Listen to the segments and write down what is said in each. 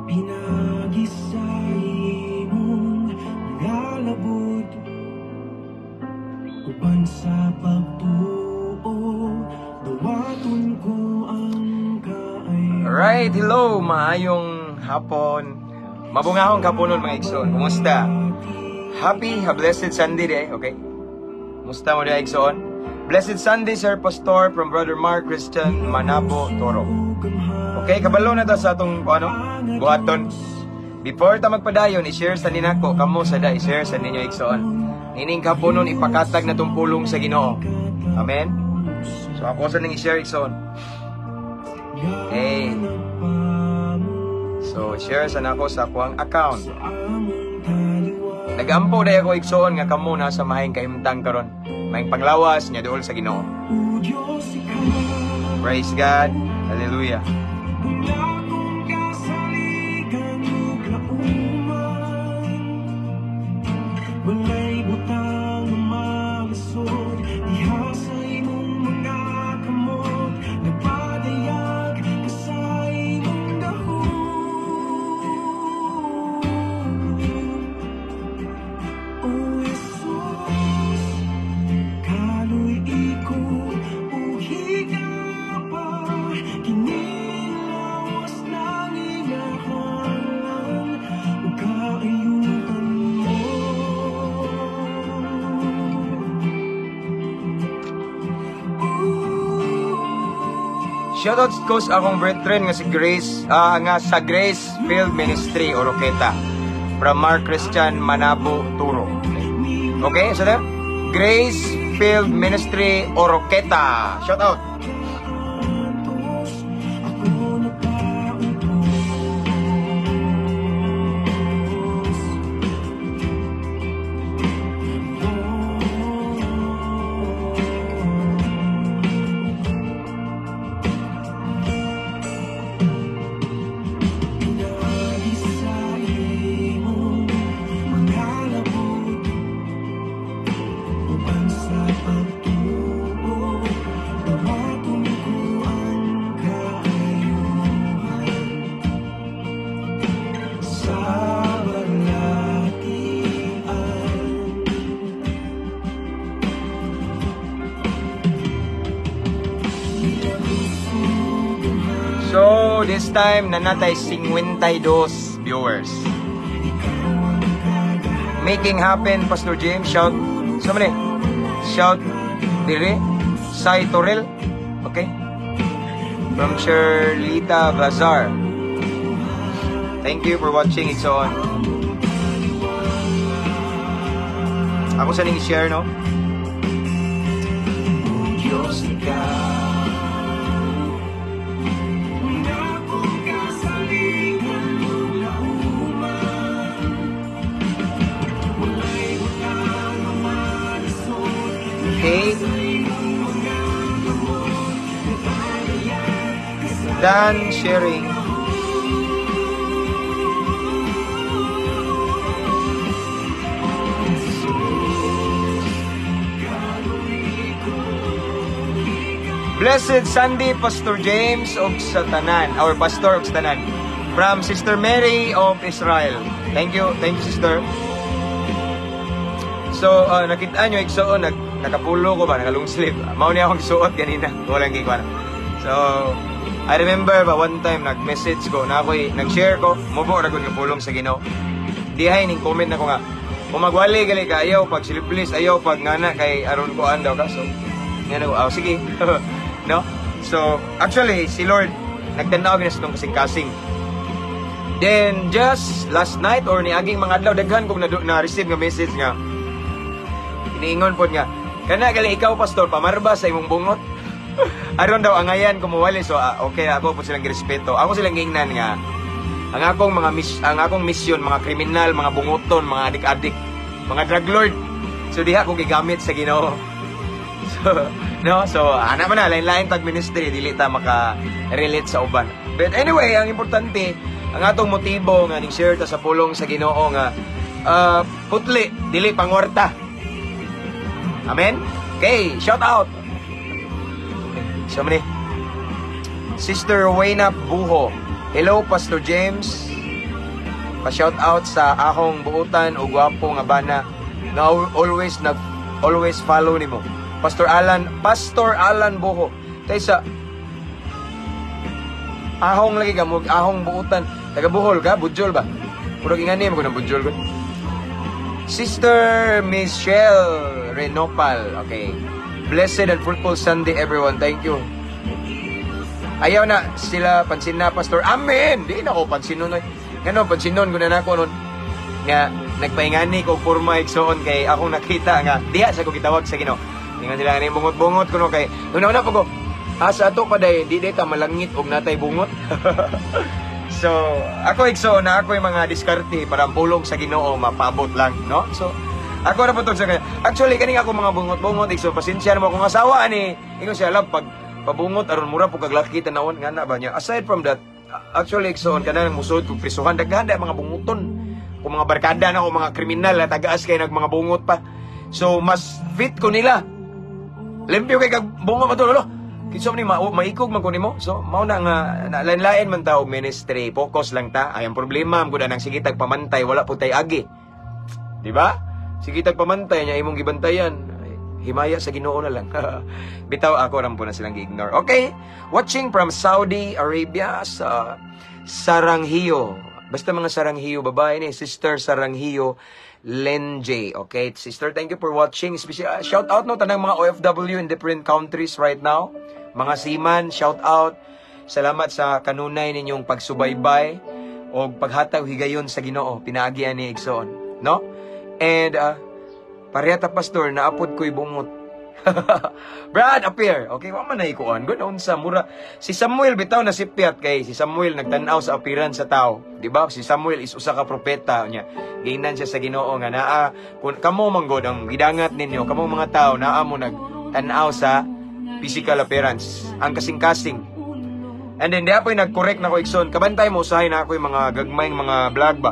Pinaagi sa imong mga labot, uban sa pagtuo, dawaton ko ang kaayo. Alright, hello, maayong hapon. Mabungahong kapunon, mga igsoon. Kumusta? Happy, a blessed Sunday day, okay? Kumusta mo diay, igsoon? Blessed Sunday, Sir Pastor, from Brother Mark Christian Manabo Toro. Okay, kabalo na ta sa atong ano, buhaton. Before ta magpadayon, i-share sa ninako, kamo sa da, i-share sa ninyo, igsoon. Nining kapunon ipakatag na tong pulong sa Ginoo. Amen. So ako sa ning i-share, igsoon. Okay. So share sa nako sa akuang account. Nagampo day ako, igsoon, nga kamo na sa mahing kahimtang karon. Mahing panglawas nya duol sa Ginoo. O Diyos, ikaw Praise God. Hallelujah. akong kasaligan ug kauman. Walay butang nga malisod diha sa imong mga kamot. Nagpadayag ka sa imong gahom. O Jesus, kaluy-i ko ug higapa, kining lawas nanginahanglan ug kaayuhan mo. Shoutouts ko sa akong brethren nga si Grace, nga sa Grace Field Ministry Oroqueta. From Mark Christian Manabo Turo. Okay, so there? Grace Field Ministry Oroqueta. Shout out. Antos, ako nagpautos. Pinaagi sa imong mga labot, uban sa pagtuo, dawaton ko ang kaayuhan sa balatian. So, this time, nanatay 52 viewers. Making happen, Pastor James. Shout, so many. Shout, dire, Sai Torel. Okay. From Sherlita Bazaar. Thank you for watching. It's on. Ako sa ning share, no? Diyos, ikaw akong kasaligan ug lauman. Walay butang nga malisod Okay. sa imong mga kamot. Nagpadayag ka sa Done sharing. Blessed Sunday, Pastor James of Satanan, our Pastor of Satanan, from Sister Mary of Israel. Thank you, Sister. So, nakita nyo, igsoon, nakapulo ko ba, nakalong sleeve. Mao niya akong suot ganina, walang gikuan. So, I remember ba, one time, nag-message ko, na ako'y, nag-share ko, mubo, ragon nga pulong sa Ginoo. Dihay, ning comment na ko nga, kung magwali gali ka, ayaw pag sleeveless, ayaw pag ngana, kay aron ko daw ka. So, nga na ko, sige. No? So, actually, si Lord, nagtanaw na sa itong kasing-kasing. Then, just last night or niaging mga adlaw, daghan kong na-receive nga message nga, iniingon po nga, kana gali ikaw, Pastor, pamarba sa imong bungot. Aron daw, angayan kumuwali. So, okay, ako po silang girespeto. Ako silang giingnan nga, ang akong mga ang akong misyon, mga kriminal, mga bungoton, mga adik-adik, mga drug lord. So, diha ko gigamit sa Ginoo. So, no? So, ana man na, lain-lain tag ministry, dili ta maka-relate sa uban. But anyway, ang importante, ang atong motibo nga ning share ta sa pulong sa Ginoo nga putli, dili pangwarta. Amen? Okay, shout out. So many. Sister Rowena Buho. Hello, Pastor James. Pa-shout out sa akong buutan o gwapo nga bana nga always follow nimo. Pastor Alan, Pastor Alan Boho. Kaysa ahong lagi ka mo, ahong buutan. Taga Bohol ka, Budjol ba? Murag ingani mo ko ng Budjol ko. Sister Michelle Renopal. Okay. Blessed and fruitful Sunday, everyone. Thank you. Ayaw na sila pansin na, Pastor. Amen. Di na ko pansin nun, oy. Ngano pansinon ko na nako nun. Nga nagpaingani ko porma, igsoon, kay akong nakita nga diha sa ko gitawag sa Ginoo. Ingon sila nga bungot-bungot kuno kay una-una pa ko asa ato pa day di day ta malangit og natay bungot. So, ako, igsoon, na ako yung mga diskarte para ang pulong sa Ginoo mapabot lang, no? So, ako na po sa kanya. Actually, kaning ako mga bungot-bungot, igsoon, pasensya na mo akong asawa ani. Ingon siya, "Love, pag pabungot aron mura po kag laki tanawon," nga na ba niya. Aside from that, actually, igsoon, kanang musod kog prisuhan, daghan mga bunguton. Kung mga barkada na ako, mga kriminal, na tagaas kay nag mga bungot pa. So, mas fit ko nila. Limpyo kay kag bungo man to, lolo. Kinsa man ni maikog man ko nimo. So mao na nga na, lain-lain man ta og ministry, focus lang ta. Ay, ang problema man gud anang sige tag pamantay, wala pud tay agi. Di ba? Sige tag pamantay niya imong gibantayan. Ay, himaya sa Ginoo na lang. Bitaw ako ram po na silang gi-ignore. Okay, watching from Saudi Arabia sa Saranghiyo. Basta mga Saranghiyo babae ni Sister Saranghiyo Len J. Okay, sister, thank you for watching. Especially, shout out no tanang mga OFW in different countries right now. Mga seaman, shout out. Salamat sa kanunay ninyong pagsubaybay o paghatag higayon sa Ginoo pinaagi ani, igsoon, no? And pareha ta, Pastor, naapod ko'y bungot. Brad appear. Okay, wa man na ikuan. Good unsa mura si Samuel bitaw na sipyat kay si Samuel nagtan-aw sa appearance sa tao, di ba? Si Samuel is usa ka propeta niya. Giingnan siya sa Ginoo nga naa kun kamo man gud ang gidangat ninyo, kamo mga tao naa mo nagtan-aw sa physical appearance, ang kasing-kasing. And then diha po'y nag-correct na ko, igsoon. Kabantay mo usahay na ako yung mga gagmayng mga vlog ba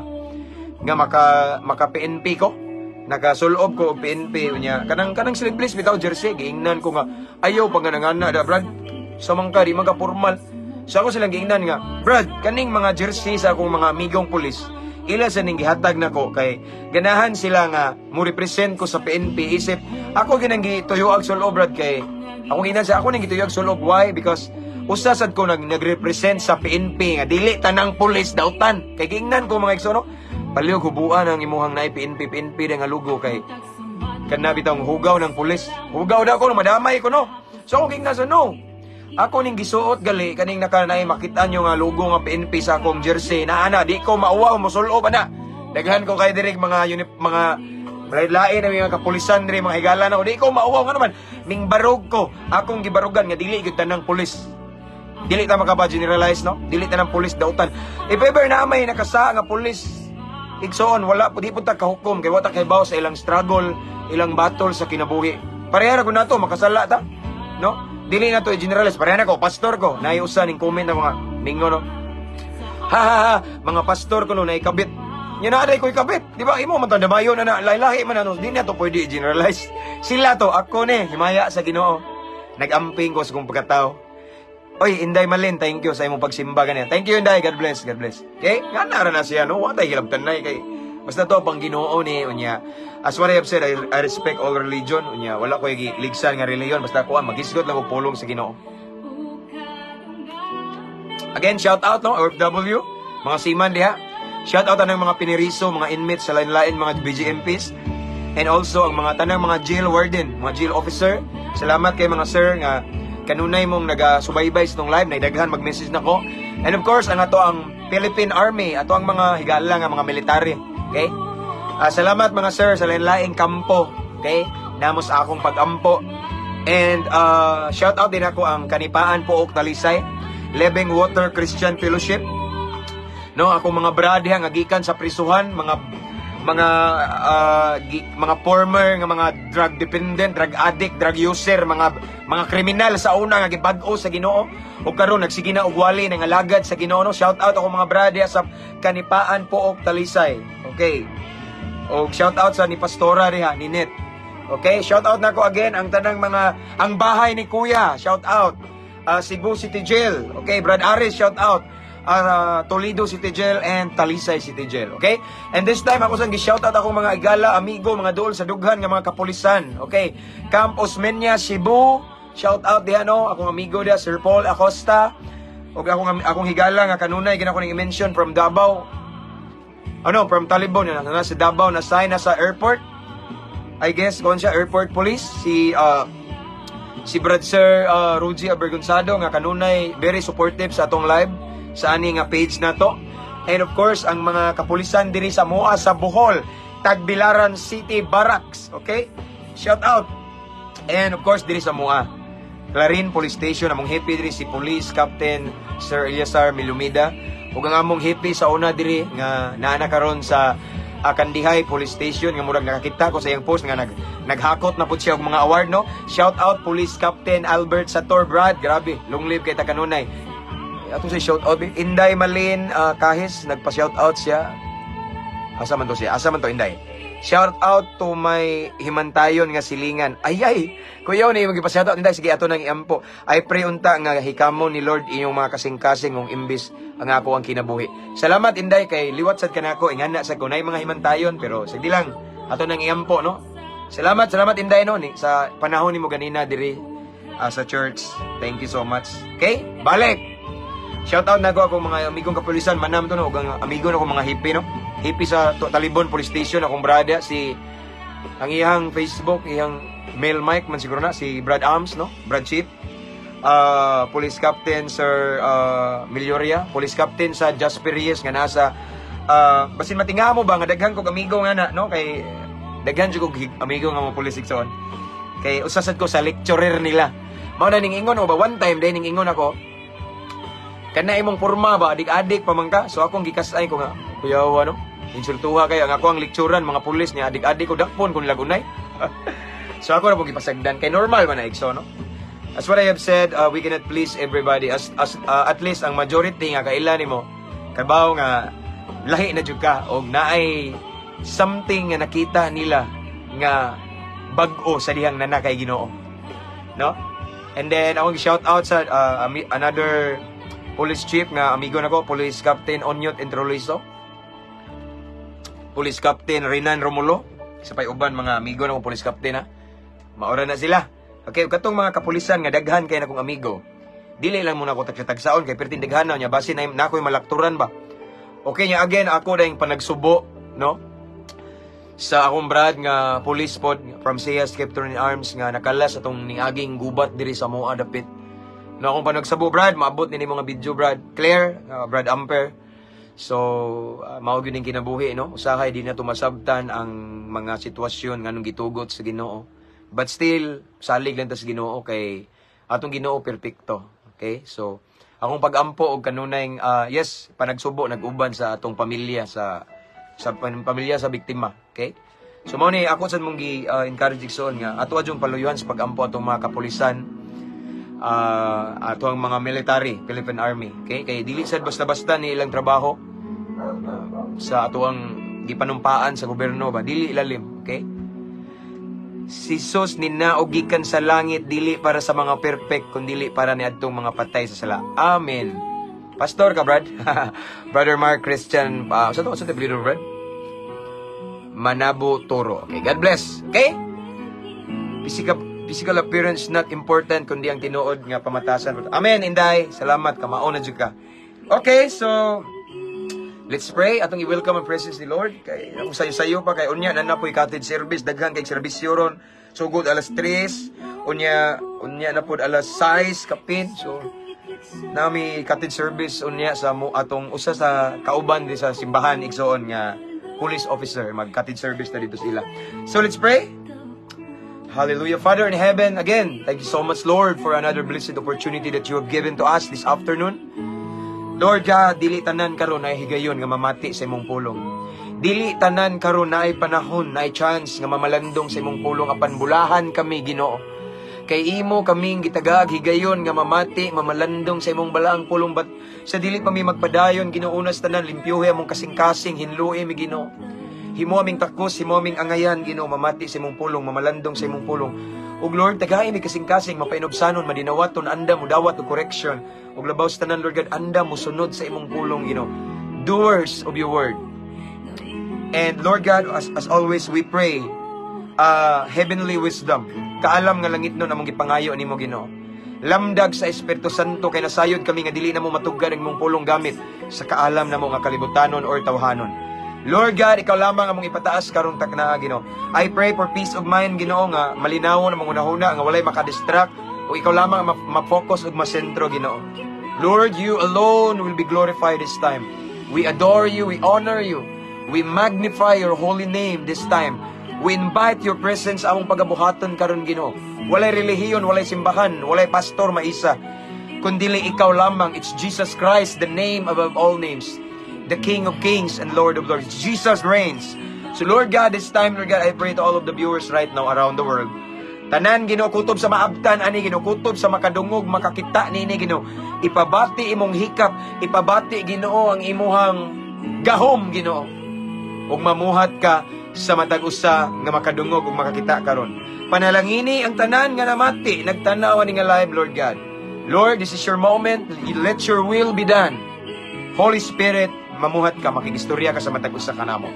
nga maka maka PNP ko. Nakasulob ko og PNP niya. Kanang sleeveless bitaw jersey giingnan ko nga ayaw pa nga nangana da, Brad. Sa man ka di man ka formal. So ako silang giingnan nga, "Brad, kaning mga jersey sa akong mga amigong pulis, ila sa ning gihatag nako kay ganahan sila nga mo represent ko sa PNP isip ako ginang gituyuag sulob, Brad," kay ako ginan sa ako ning gituyuag sulob. Why? Because usa sad ko nagrepresent sa PNP nga dili tanang pulis dautan. Kay giingnan ko, mga igsoon, no, palihog hubuan ang imuhang naay PNP PNP nga lugo kay kana bitawng hugaw ng pulis. Hugaw daw ko no, madamay ko no. So akong giingnan sa no. Ako ning gisuot gali kaning naka naay makita nyo nga logo nga PNP sa akong jersey na ana di ko mauwaw mosulob ana. Daghan ko kay diri mga unit mga lain na mga kapulisan diri, mga higala na ko, di ko mauwaw nga naman ning barog ko akong gibarugan nga dili gyud tanang pulis. Dili ta makapa-generalize no. Dili tanang pulis dautan. If ever na may nakasa nga pulis, igsoon, wala po di po ta kahukom kay wa ta kahibaw sa ilang struggle, ilang battle sa kinabuhi. Pareha ra gud nato makasala ta. No? Dili na to i-generalize. Pareha na ko, pastor ko. Naiusa ning comment na mga mingo no. "Ha ha ha, mga pastor ko no naikabit." Nya na aday ko ikabit. Di ba? Imo man tanda na na lahi man ano. Di na to pwede i-generalize. Sila to, ako ni himaya sa Ginoo. Nag-amping ko sa kong pagkatao. Oy, Inday Malin, thank you sa imong pagsimba ganyan. Thank you, Inday. God bless, God bless. Okay? Nga na ra na siya, no? Wa tay hilabtan na kay basta to pang Ginoo ni unya. As what I have said, I respect all religion unya. Wala ko ligsan nga relihiyon basta ko magisgot lang og pulong sa Ginoo. Again, shout out no, OFW, mga seaman diha. Shout out anang mga piniriso, mga inmates sa lain-lain mga BJMPs. And also ang mga tanang mga jail warden, mga jail officer. Salamat kay mga sir nga kanunay mong nagasubaybay sa tong live, naidaghan mag-message nako. And of course, ang ato ang Philippine Army, ato ang mga higala nga mga military. Okay? Salamat mga sir sa lain-laing kampo. Okay? Namos akong pag-ampo. And shout out din ako ang Kanipaan Pook Talisay, Living Water Christian Fellowship. No, ako mga brad diha nga gikan sa prisuhan, mga former nga mga drug dependent, drug addict, drug user, mga kriminal sa una nga gibag-o sa Ginoo ug karon nagsige na og wali nga alagad sa Ginoo no. Shout out ako mga brad diha sa Kanipaan Pook Talisay. Okay. Og shout out sa ni Pastora diha ni Net. Okay, shout out nako again ang tanang mga ang bahay ni Kuya, shout out. Cebu City Jail. Okay, Brad Aris, shout out. Toledo City Jail and Talisay City Jail. Okay? And this time, ako sang gi-shoutout akong mga igala, amigo, mga dool sa dughan nga mga kapulisan. Okay? Camp Osmeña, Cebu. Shout out diha, no, akong amigo diha, Sir Paul Acosta. Ug akong higala nga kanunay gina ko ning i-mention from Davao. Ano, from Talibon, na nasa Davao, na sign nasa airport. I guess kon siya airport police, si Brad Sir Ruji Abergonzado nga kanunay very supportive sa atong live sa ani nga page nato. And of course, ang mga kapulisan diri sa Moa sa Bohol, Tagbilaran City Barracks, okay? Shout out. And of course, diri sa Moa, Clarin Police Station, among hepe diri si Police Captain Sir Eliasar Milumida. Ug ang among hepe sa una diri nga naa na karon sa Kandihay Police Station nga murag nakakita ko sa iyang post nga naghakot na pud siya og mga award, no. Shout out Police Captain Albert Sator. Brad, grabe, long live kay ta kanunay. Ato sa shout out Inday Malin Kahis, nagpa-shout out siya. Asa man to siya? Asa man to, Inday? Shout out to my himantayon nga silingan. Ay ay, kuya ni magipa-shout out, Inday, sige, ato nang iampo. I pray unta nga hikamon ni Lord inyong mga kasing-kasing kung imbis ang ako ang kinabuhi. Salamat, Inday, kay liwat sad kanako ingana sa kunay mga himantayon, pero sige lang, ato nang iampo, no. Salamat, salamat, Inday, no ni sa panahon nimo ganina diri sa church. Thank you so much. Okay? Balik. Shout out na ko akong mga amigong kapulisan, manam to, no, ug ang amigo na akong mga hepe, no. Hepe sa Talibon Police Station, akong brother si ang iyang Facebook, iyang mail mic man siguro na si Brad Arms, no, Brad Chief. Police Captain Sir Milioria, Police Captain sa Jasper Reyes nga nasa basin matinga mo ba nga daghan kog amigo nga na, no, kay daghan jud kog amigo nga mga police, igsoon. Kay usa sad ko sa lecturer nila. Mao na ning ingon o ba, one time day ning ingon ako, kana imong porma ba, adik-adik pa man ka. So akong gikas-ay ko nga, kuya, ano, insultuha kayo ang ako ang lecturean mga pulis niya, adik-adik ko, dakpon kun lagunay. So ako na pong gipasagdan kay normal man na, igsoon, no. As what I have said, we cannot please everybody. As at least ang majority nga kaila nimo kabaw nga lahi na jud ka og naay something nga nakita nila nga bag-o sa dihang nana kay Ginoo. No? And then akong shout out sa another police chief nga amigo nako, Police Captain Onyot Entroliso. Police Captain Renan Romulo. Sa pay uban mga amigo nako police captain ha. Maora na sila. Okay, ug katong mga kapulisan nga daghan kay nakong amigo. Dili lang muna ko tagsa-tagsaon kay perting daghan na niya, basin na ako'y malakturan ba. Okay niya, again ako dayong panagsubo, no? Sa akong brad nga police pod from Sias Captain in Arms nga nakalas atong niaging gubat diri sa Moa dapit. No, akong panagsabo, Brad, maabot ni mga video, Brad. Claire, Brad Amper. So, mao gyud ning kinabuhi, no? Usahay di na tumasabtan ang mga sitwasyon nganong gitugot sa Ginoo. But still, salig lang ta sa Ginoo kay atong Ginoo perpekto. Okay? So, akong pag-ampo og kanunay yes, panagsubo nag-uban sa atong pamilya sa pamilya sa biktima. Okay? So mao ni ako sad mong gi encourage, igsoon, nga ato adyong paluyuan sa pag-ampo atong mga kapulisan, ato ang mga military, Philippine Army. Okay? Kay dili sad basta-basta ni ilang trabaho sa ato ang gipanumpaan sa gobyerno ba, dili ilalim, okay? Si Jesus ninaog gikan sa langit dili para sa mga perfect kundi para niadtong mga patay sa sala. Amen. Pastor ka, Brad. Brother Mark Christian, sa to apelyido, Brad? Manabo Toro. Okay, God bless. Okay? Physical appearance not important kundi ang tinuod nga pamatasan. Amen, Inday. Salamat kamao na jud ka. Okay, so let's pray atong i-welcome ang presence ni Lord kay ako sayo-sayo pa kay unya na napoy cottage service, daghan kay serbisyo ron. Sugod alas 3, unya unya na pod alas 6 kapin. So nami cottage service unya sa mo atong usa sa kauban di sa simbahan, igsoon, nga police officer, mag cottage service na dito sila. So let's pray. Hallelujah. Father in heaven, again, thank you so much, Lord, for another blessed opportunity that you have given to us this afternoon. Lord God, dili tanan karon ay higayon nga mamati sa imong pulong. Dili tanan karon na ay panahon, na ay chance nga mamalandong sa imong pulong, apan bulahan kami, Ginoo. Kay imo kaming gitagaag higayon nga mamati, mamalandong sa imong balaang pulong, but sa dili pa mi magpadayon, Ginoo, unas tanan limpyuhi among kasing-kasing, hinlui mi, Ginoo. Himo aming takos, himo aming angayan, Ginoo, mamati sa imong pulong, mamalandong sa imong pulong. Ug Lord, tagai mi kasing-kasing, mapainubsanon, madinawaton, andam modawat og correction. Ug labaw sa tanan, Lord God, andam mosunod sa imong pulong, Ginoo. Doers of your word. And Lord God, as always, we pray heavenly wisdom. Kaalam nga langitnon among gipangayo nimo, Ginoo. Lamdag sa Espiritu Santo kay nasayod kami nga dili namo matuggan ang imong pulong gamit sa kaalam namo nga kalibutanon or tawhanon. Lord God, ikaw lamang among ipataas karong taknaa, Ginoo. I pray for peace of mind, Ginoo, nga malinawon among hunahuna, nga walay makadistract o ikaw lamang ang ma-focus ug masentro, Ginoo. Lord, you alone will be glorified this time. We adore you, we honor you. We magnify your holy name this time. We invite your presence among pagabuhaton karon, Ginoo. Walay relihiyon, walay simbahan, walay pastor maisa. Kundili ikaw lamang. It's Jesus Christ, the name above all names. The King of Kings and Lord of Lords. Jesus reigns. So Lord God, this time, Lord God, I pray to all of the viewers right now around the world. Tanan, Ginoo, kutob sa maabtan ani, Ginoo, kutob sa makadungog, makakita niini, Ginoo. Ipabati imong hikap, ipabati, Ginoo, ang imuhang gahom, Ginoo. Ug mamuhat ka sa matag usa nga makadungog ug makakita karon. Panalangini ang tanan nga namati, nagtanaw ani nga live, Lord God. Lord, this is your moment. Let your will be done. Holy Spirit, mamuhat ka, makigistorya ka sa matag usa kanamo.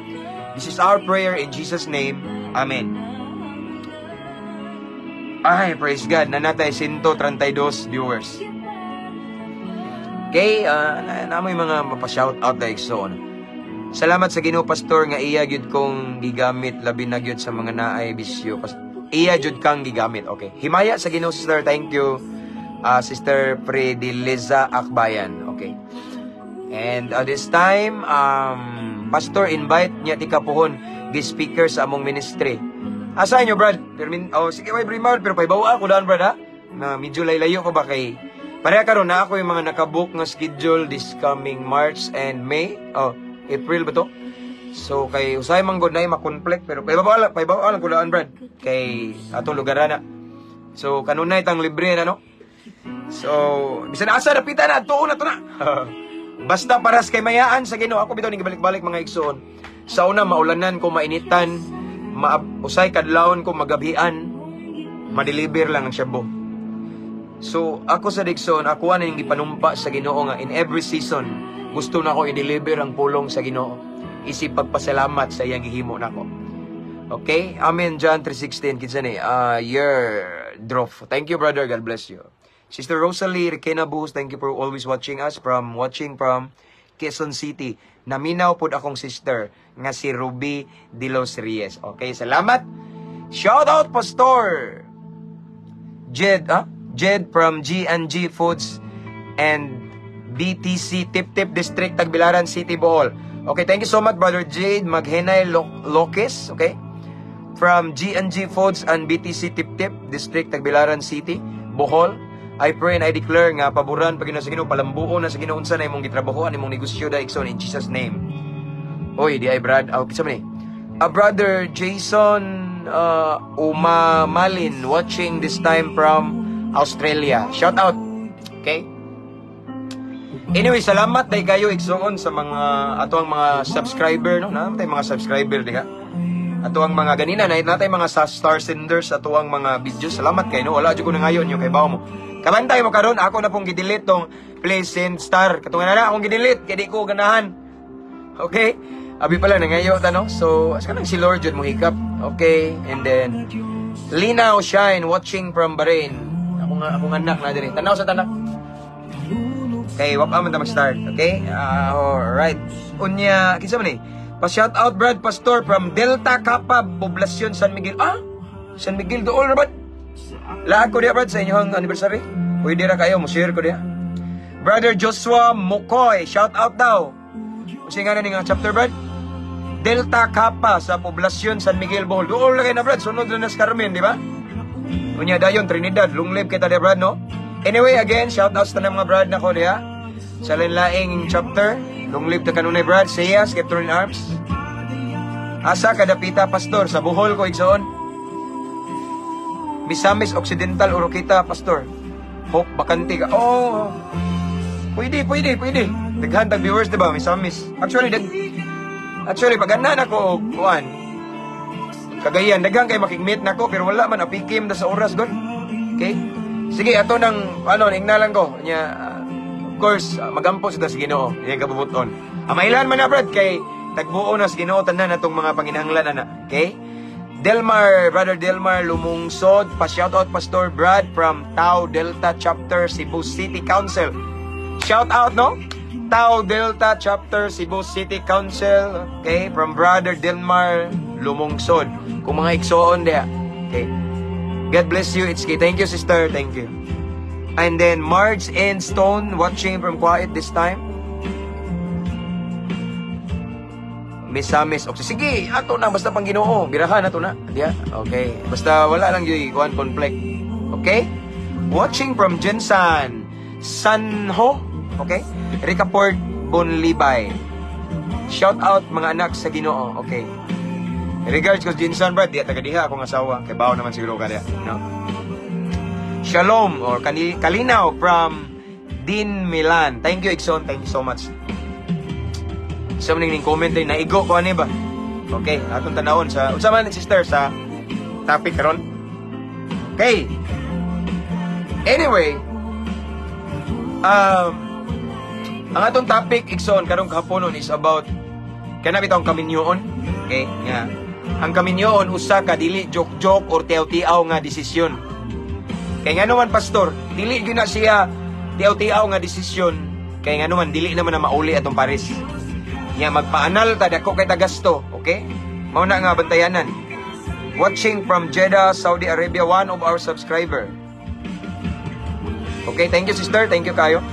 This is our prayer in Jesus' name. Amen. Ay, praise God. Naa na tay 132 viewers. Okay, na namoy mga mapa-shout out like so on. Salamat sa Ginoo, Pastor, nga iya gyud kong gigamit, labi na gyud sa mga naay bisyo. Iya jud kang gigamit. Okay. Himaya sa Ginoo, sister. Thank you. Sister Prediliza Akbayan. Okay. And this time, Pastor, invite niya tika puhon guest speaker sa among ministry. Asa inyo, Brad? Pero oh, sige, way Brimar, pero paibawa ako daan, Brad, ha? Na medyo laylayo pa ba kay pareha karon na ako yung mga nakabook nga schedule this coming March and May. Oh, April ba to? So kay usay man gud na ma-conflict pero paibawa lang ko daan, Brad, kay atong lugar na. So kanunay tang libre na, no? So bisan asa dapita na tuon na to na. Basta paras kay mayaan sa Ginoo. Ako bitaw ning gibalik-balik, mga igsoon. Sa una maulanan ko, mainitan, ma usay kadlawon ko, magabhian, madeliver lang ang shabu. So ako sa Dixon, ako ani gipanumpa sa Ginoo nga in every season gusto na ko i-deliver ang pulong sa Ginoo. Isip pagpasalamat sa iyang gihimo nako. Okay? Amen. John 3:16 kinsa ni? Year drop. Thank you, brother. God bless you. Sister Rosalie Requena Bus, thank you for always watching us from watching from Quezon City. Naminaw pod akong sister nga si Ruby De Los Reyes. Okay, salamat. Shout out, Pastor Jed, ah? Jed from G&G Foods and BTC Tip Tip District, Tagbilaran City, Bohol. Okay, thank you so much, Brother Jade Maghenay Lokes, okay? From G&G Foods and BTC Tip Tip District, Tagbilaran City, Bohol. I pray and I declare nga paboran pag sa Ginoo, palambuon na sa Ginoo unsa na imong gitrabahoan, imong negosyo da, igsoon, in Jesus' name. Oy, di ay Brad, oh, kinsa man ni? A Brother Jason Umamalin watching this time from Australia. Shout out. Okay? Anyway, salamat day kayo, igsoon, sa mga ato ang mga subscriber, no. Naa tay mga subscriber diha. Ato ang mga ganina na natay mga sa star senders ato ang mga videos. Salamat kay, no. Wala jud ko nangayon nyo kay bawo mo. Kabantay mo karon ako na pong gidelete tong please send star. Katungan na akong gidelete kay di ko ganahan. Okay? Abi pala nangayo ta, no. So, asa nang si Lord jud mo hikap. Okay? And then Lina Shine watching from Bahrain. Ako nga akong anak na diri. Tanaw sa tanak. Okay, wa pa man ta mag-start. Okay? Alright. Unya, kinsa man ni? Pa-shout out, Brad Pastor from Delta Kappa, Poblacion San Miguel. Ah, San Miguel dool ra, Brad. Laag ko diya, Brad, sa inyong anniversary. Pwede ra kayo, mo share ko diya. Brother Joshua Mukoy, shout out daw. Kasi nga na nga chapter, Brad? Delta Kappa sa Poblacion San Miguel, Bohol. Dool na kayo na, Brad. Sunod na sa Carmen, di ba? Unya dayon Trinidad, long live kita diya, Brad, no? Anyway, again, shout out sa tanang mga brad nako diha. Sa lain-laing chapter, long live ta kanunay, Brad. Siya, Scepter in Arms. Asa kadapita, Pastor? Sa Bohol ko, igsoon. Misamis Occidental, Oroquieta, Pastor. Hope bakante ka. Oh, pwede, pwede, pwede. Daghan tag viewers, di ba? Misamis. Actually, dag Actually, pag na ko, kuan, Cagayan, daghang kay makig-meet nako pero wala man apikim na sa oras god. Okay? Sige, ato nang ano, ingna lang ko. Nya, of course, magampo sa sa Ginoo, iyang kabubuton. Amailan man na, brad, kay tagbuo na sa Ginoo tanan atong mga panginahanglan ana. Okay? Delmar, Brother Delmar Lumungsod, pa-shout out, Pastor Brad, from Tau Delta Chapter, Cebu City Council. Shout out, no? Tau Delta Chapter, Cebu City Council, okay? From Brother Delmar Lumungsod. Kung mga igsoon diha. Okay. God bless you. It's okay. Thank you, sister. Thank you. And then Marge and Stone watching from Kuwait this time. Misamis. Okay, sige, ato na basta pang Ginoo. Birahan ato na. Diya. Okay. Basta wala lang gyud kuan conflict. Okay? Watching from Jensan Sanho. Okay? Ricaport Bonlibay. Shout out mga anak sa Ginoo. Okay. Regards ko Jensan, brad, diya taga diha akong asawa. Kay bawo naman siguro ka diya. No? Shalom or Kalinaw from Dean Milan. Thank you, Ixon. Thank you so much. Sa maning ning comment din naigo ko ani ba? Okay, atong tanawon sa unsa man, sister, sa topic karon. Okay. Anyway, ang atong topic, igsoon, karong kahaponon is about kana bitawng kaminyoon. Okay, nga. Ang kaminyoon usa ka dili joke-joke or tiaw-tiaw nga desisyon. Kay ngano man, Pastor, dili gyud na siya tiaw-tiaw nga desisyon, kay ngano man dili naman na mauli atong pares. Nya magpaanal ta, dako kay tagasto, okay? Mao na nga bantayanan. Watching from Jeddah, Saudi Arabia, one of our subscriber. Okay, thank you, sister, thank you kayo.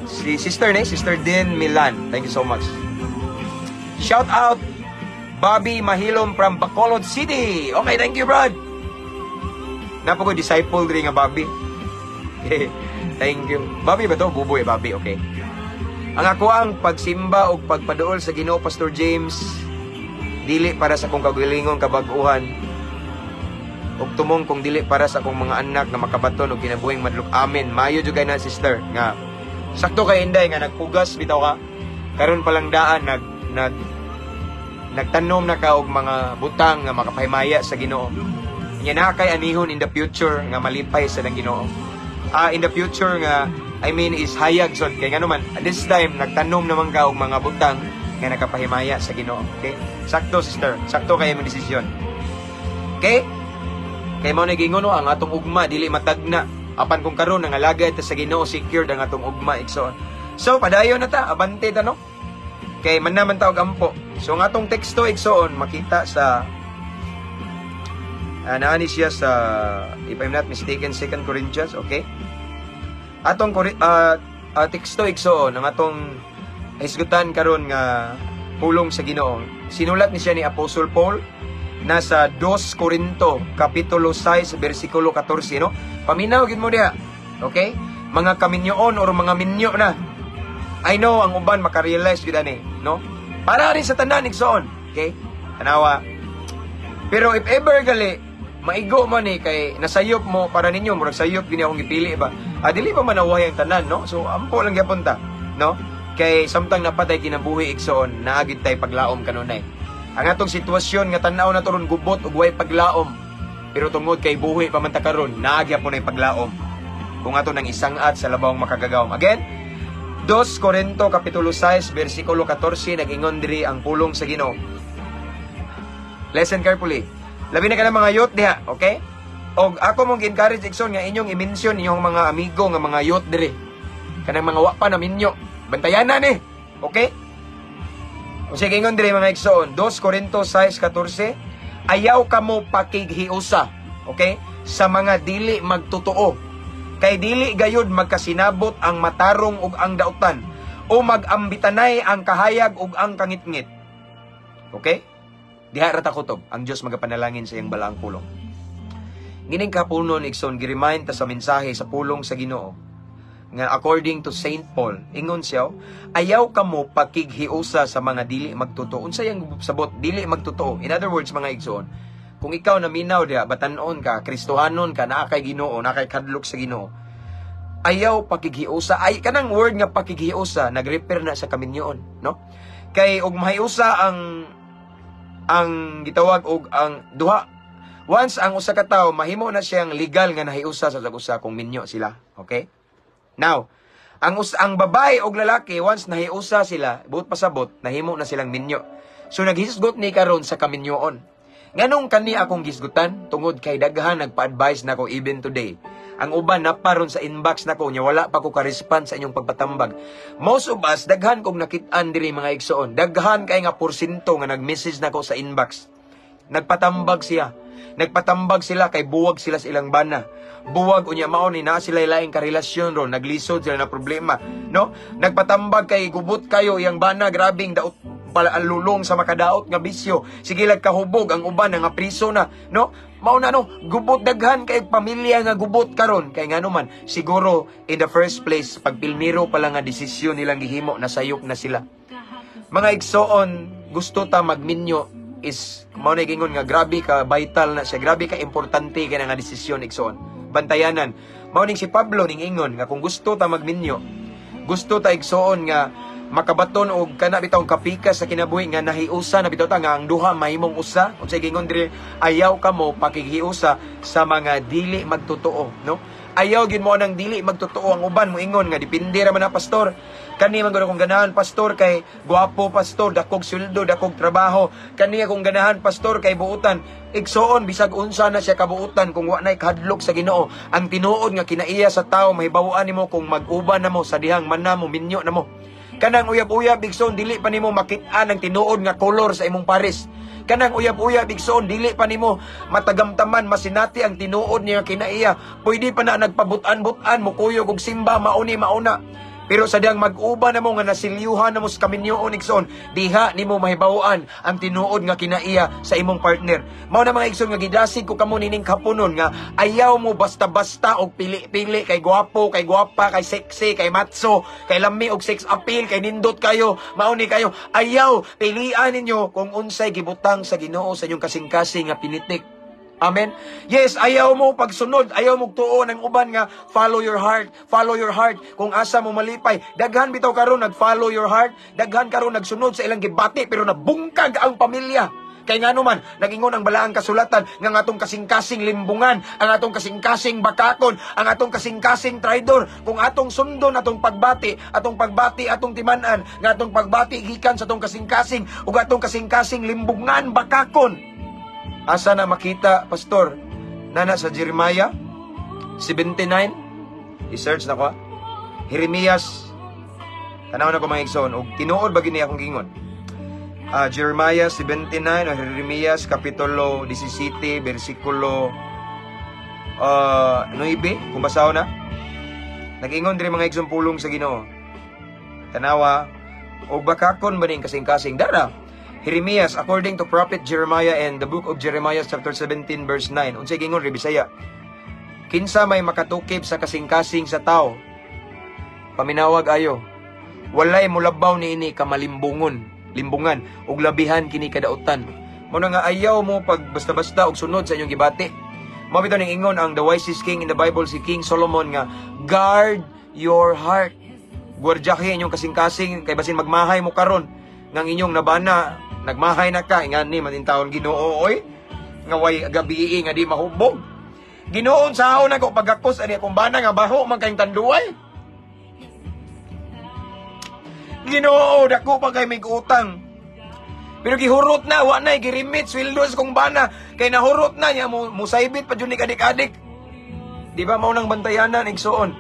Si sister ni, Sister Din Milan. Thank you so much. Shout out Bobby Mahilom from Bacolod City. Okay, thank you, brad. Napo ko disciple diri nga Bobby. Okay, thank you. Bobby ba to? Buboy, Bobby, okay. Ang ako ang pagsimba o pagpaduol sa Ginoo, Pastor James, dili para sa akong kagalingon kabag-uhan ug tumong kung dili para sa akong mga anak na makabaton og kinabuhing madlok. Amen. Mayo jud kay na, sister, nga sakto kay Inday nga nagpugas bitaw ka karon pa lang daan, nag nag nagtanom na ka og mga butang nga makapahimaya sa Ginoo. Nya na kay anihon in the future nga malipay sa nang Ginoo. Ah, in the future nga I mean is hayag sod kay ngano man this time nagtanom naman ka og mga butang nga nakapahimaya sa Ginoo. Okay? Sakto, sister, sakto kay imong desisyon. Okay? Kay mao na giingon, no, ang atong ugma dili matagna. Apan kung karon nangalagad ta sa Ginoo, secured ang atong ugma, igsoon. So padayon na ta, abante ta, no? Kay man naman ta og ampo. So ang atong teksto, igsoon, makita sa naani siya sa, if I'm not mistaken, 2 Corinthians, okay? Atong teksto, igsoon, ang atong hisgutan karon nga pulong sa Ginoo. Sinulat ni siya ni Apostle Paul nasa 2 Corinto kapitulo 6 bersikulo 14, no? Paminaw gid mo diha. Okay? Mga kaminyoon or mga minyo na. I know ang uban makarealize gid ani, no? Para rin sa tanan, igsoon. Okay? Tanawa. Pero if ever gali maigo man ni kay nasayop mo para ninyo murag sayop gini akong gipili ba. Ah, dili pa man naway ang tanan, no? So ampo lang gyapon ta, no? Kay samtang napatay kinabuhi, igsoon, naagid tay paglaom kanunay. Ang atong sitwasyon nga tan-aw na ron gubot ug way paglaom. Pero tungod kay buhi pa man ta karon, naa gyapon ay paglaom. Kung ato nang isang at sa labawng makagagawom. Again, 2 Corinto kapitulo 6 bersikulo 14, nag-ingon diri ang pulong sa Ginoo. Listen carefully. Labi na ka ng mga youth diha, okay? Og ako mong gi-encourage, igsoon, nga inyong i-mention inyong mga amigo nga mga youth diri. Kanang mga wa pa na minyo. Bantayanan ni. Okay? O sige, ingon diri, mga igsoon, 2 Corinto 6:14, "Ayaw kamo pakighiusa," okay? "Sa mga dili magtotoo. Kay dili gayud magkasinabot ang matarong ug ang dautan o magambitanay ang kahayag ug ang kangitngit." Okay? Diha ra ta kutob, ang Dios magapanalangin sa iyang balaang pulong. Gining kapunon, igsoon, gi-remind ta sa mensahe sa pulong sa Ginoo nga according to Saint Paul, ingon siya, "Ayaw kamo pakighiusa sa mga dili magtotoo." Unsa yang sabot dili magtotoo? In other words, mga igsoon, kung ikaw naminaw diha, batanon ka, Kristohanon ka, naa kay Ginoo, naa kay kadlok sa Ginoo. Ayaw pakighiusa. Ay, kanang word nga pakighiusa, nag-refer na sa kaminyoon, no? Kay og mahiusa ang gitawag og ang duha, once ang usa ka tawo mahimo na siyang legal nga nahiusa sa usa kung minyo sila, okay? Now, ang babae og lalaki, once nahiusa sila, buot pasabot, nahimo na silang minyo. So naghisgot ni karon sa kaminyoon. Nganong kani akong gisgutan? Tungod kay daghan nagpa-advise nako even today. Ang uban na paron sa inbox nako nya wala pa ko ka-respond sa inyong pagpatambag. Most of us, daghan kog nakit-an diri, mga igsoon. Daghan kay nga porsyento nga nag-message nako sa inbox. Nagpatambag siya. Nagpatambag sila kay buwag sila sa ilang bana. Buwag unya mao ni naa sila laing karelasyon ron, naglisod sila na problema, no? Nagpatambag kay gubot kayo iyang bana, grabing daot pala ang lulong sa makadaot nga bisyo. Sige lag kahubog ang uban nga priso na, no? Mao na, no, gubot, daghan kay pamilya nga gubot karon kay ngano man siguro in the first place, pag pilmiro pa lang nga desisyon nilang gihimo, nasayop na sila. Mga igsoon, gusto ta magminyo is mao na gingon nga grabe ka vital na siya, grabe ka importante kay nga desisyon, igsoon. Bantayanan. Mao ning si Pablo ning ingon nga kung gusto ta magminyo, gusto ta, igsoon, nga makabaton og kana bitawng kapikas sa kinabuhi nga nahiusa na bitaw ta nga ang duha mahimong usa. Unsay gingon diri? Ayaw kamo pakighiusa sa mga dili magtotoo, no? Ayaw gid mo nang dili magtotoo. Ang uban moingon nga depende ra man na, pastor. Kani man gud akong ganahan, pastor, kay gwapo, pastor, dakog sweldo, dakog trabaho. Kani akong ganahan, pastor, kay buutan. Igsoon, bisag unsa na siya kabuutan, kung wa nay kahadlok sa Ginoo, ang tinuod nga kinaiya sa tawo mahibaw-an nimo kung mag-uban na mo sa dihang man na mo minyo na mo. Kanang uyab-uyab, igsoon, dili pa nimo makit-an ang tinuod nga kolor sa imong pares. Kanang uyab-uyab, igsoon, dili pa nimo matagamtaman, masinati ang tinuod niya kinaiya. Pwede pa na nagpabutan-butan, mukuyog og simba, mauni mauna. Pero sa dihang mag-uban na mo nga nasilyuhan na mo sa kaminyoon, igsoon, diha nimo mahibaw-an ang tinuod nga kinaiya sa imong partner. Mao na, mga igsoon, nga gidasig ko kamo nining kapunon nga ayaw mo basta-basta og pili-pili kay gwapo, kay gwapa, kay sexy, kay matso, kay lami og sex appeal, kay nindot kayo, mauni kayo. Ayaw, pilian ninyo kung unsay gibutang sa Ginoo sa inyong kasing-kasing nga pinitik. Amen? Yes, ayaw mo pagsunod, ayaw mo tuo ng uban nga follow your heart, follow your heart. Kung asa mo malipay, daghan bitaw karon nag-follow your heart, daghan karon nagsunod sa ilang gibati pero nabungkag ang pamilya. Kay ngano man, nagingon ang balaang kasulatan nga ang atong kasing-kasing limbungan, ang atong kasing-kasing bakakon, ang atong kasing-kasing traidor, kung atong sundon atong pagbati, atong timan-an, nga atong pagbati gikan sa atong kasing-kasing ug atong kasing-kasing limbungan, bakakon. Asa na makita, pastor? Nana sa Jeremiah 79. I-search na ko, ah. Jeremias. Tanaw na ko, mga igsoon. Og tinuod ba gini akong gingon? Jeremiah 79 o Jeremias Kapitulo 17 versikulo 9 kung basahon na. Nag-ingon diri, mga igsoon, pulong sa Ginoo. Tanawa, og bakakon ba ning kasing-kasing dara? Jeremias, according to Prophet Jeremiah and the book of Jeremiah chapter 17 verse 9. Unsay gingon ri Bisaya? Kinsa may makatukib sa kasing-kasing sa tao? Paminawag ayo. Walay mulabaw niini kamalimbungon, limbungan ug labihan kini kadautan. Mao na nga ayaw mo pag basta-basta og sunod sa inyong gibati. Mao bitaw ning ingon ang the wisest king in the Bible, si King Solomon, nga guard your heart. Gwardyahe inyong kasing-kasing kay basin magmahay mo karon ngang inyong nabana nagmahay na ka, ingani man taon, Ginoo oy, nga way gabi nga di mahubog. Ginoo, saon ako pagakos ani akong bana nga baho man kayong tanduay? Ginoo, dako pa kay mig utang. Pero gihurot na, wa na girimit sweldo sa kong bana kay nahurot na niya mo musaybit pa jud ni kadik-adik. Di ba mao nang bantayanan, igsoon?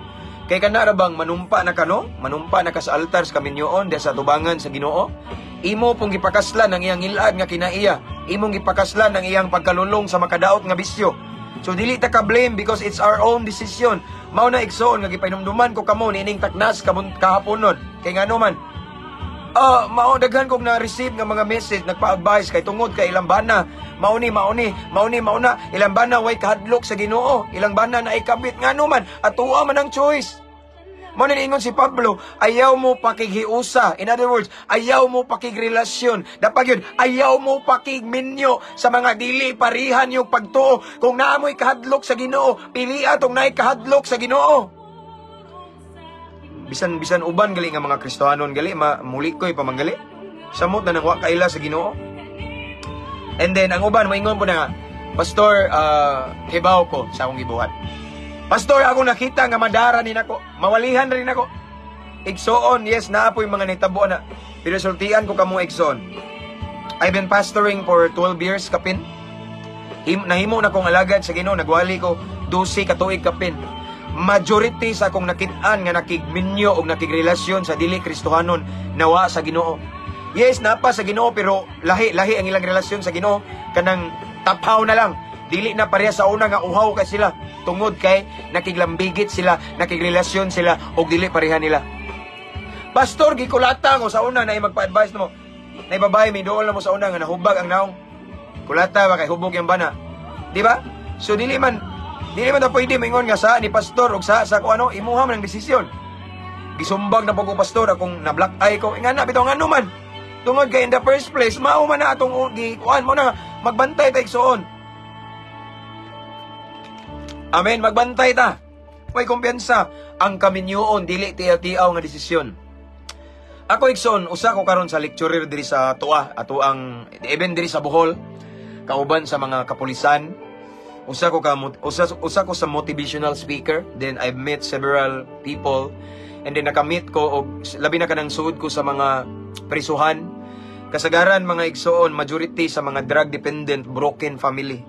Kay kana ra bang manumpa na ka, no? Manumpa na ka sa altar sa kaminyoon diha sa tubangan sa Ginoo. Imo pong gipakaslan ang iyang ilad nga kinaiya. Imong gipakaslan ang iyang pagkalulong sa makadaot nga bisyo. So dili ta ka blame because it's our own decision. Mao na, igsoon, nga gipahinumduman ko kamo niining taknas kahaponon. Kay ngano man, mao daghan kong na-receive nga mga message nagpa-advise kay tungod kay ilang bana mauni mauni mauni mauna ilang bana way kahadlok sa Ginoo, ilang bana na ikabit. Ngano man, atoa man ang choice. Mao na niingon si Pablo, ayaw mo pakighiusa. In other words, ayaw mo pakigrelasyon. Dapat yun, ayaw mo pakigminyo sa mga dili parihan yung pagtuo. Kung naamoy kahadlok sa Ginoo, pili atong naay kahadlok sa Ginoo. Bisan bisan uban gali nga mga Kristohanon gali ma mulikoy pa man gali. Samot na nang wa kaila sa Ginoo. And then ang uban moingon po na nga, "Pastor, hibaw ko sa akong gibuhat. Pastor, ako nakita nga madara ni nako, mawalihan rin nako." Igsoon, yes, naa po'y mga nahitabo na. Pero sultian ko kamo, igsoon. I've been pastoring for 12 years kapin. Nahimo na kong alagad sa Ginoo, nagwali ko 12 ka tuig kapin. Majority sa akong nakit-an nga nakigminyo og nakigrelasyon sa dili Kristohanon, nawa sa Ginoo. Yes, napa sa Ginoo, pero lahi lahi ang ilang relasyon sa Ginoo, kanang taphaw na lang. Dili na pareha sa una nga uhaw kay sila tungod kay nakiglambigit sila, nakigrelasyon sila og dili pareha nila. "Pastor, gikulata ko sa una," na magpa-advise mo. Na babae, may dool na mo sa una nga nahubag ang naong. Kulata ba kay hubog yung bana? Di ba? So dili man ta pwede moingon nga sa ni pastor og sa ko ano, imuha man ang desisyon. "Gisumbag na po ko, pastor, akong na black eye ko." Nga na bitaw, ngano man? Tungod kay in the first place mao man na atong gikuan mo na magbantay ta, igsoon. Amen, magbantay ta. May kumpiyansa ang kaminyoon, dili tiyaw-tiyaw nga desisyon. Ako, igsoon, usa ko karon sa lecturer diri sa Tua, ato ang even diri sa Bohol, kauban sa mga kapulisan. Usa ko sa motivational speaker. Then I've met several people and then nakamit ko og labi na kanang suod ko sa mga prisuhan. Kasagaran, mga igsoon, majority sa mga drug dependent, broken family.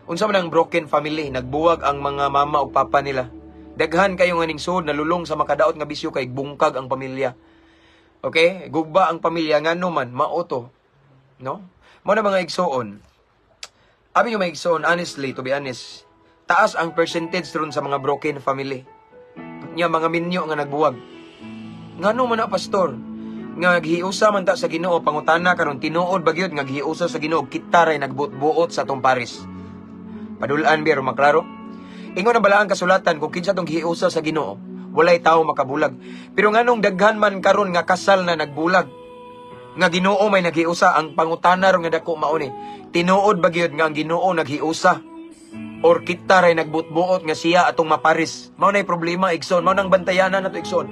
Unsa man ang broken family? Nagbuwag ang mga mama ug papa nila. Daghan kayo nga ning suod nalulong sa makadaot nga bisyo kay bungkag ang pamilya. Okay? Gugba ang pamilya, ngano man mao to. No? Mo na, mga igsoon. Abi nyo, mga igsoon, honestly, to be honest, taas ang percentage ron sa mga broken family. Nya mga minyo nga nagbuwag. "Ngano man na, pastor? Nga gihiusa man ta sa Ginoo." Pangutana karon, tinuod ba gyud nga gihiusa sa Ginoo, kita ray nagbuot-buot sa atong paris? Padulaan bi aron maklaro. Ingon ang balaang kasulatan, kung kinsa tong gihiusa sa Ginoo, walay tao makabulag. Pero nganong daghan man karon nga kasal na nagbulag? Nga Ginoo may naghiusa, ang pangutana ron nga dako mao ni. Tinuod ba gyud nga ang Ginoo naghiusa? Or kita ray nagbuot-buot nga siya atong maparis? Mao nay problema, igsoon, mao nang bantayanan nato, igsoon.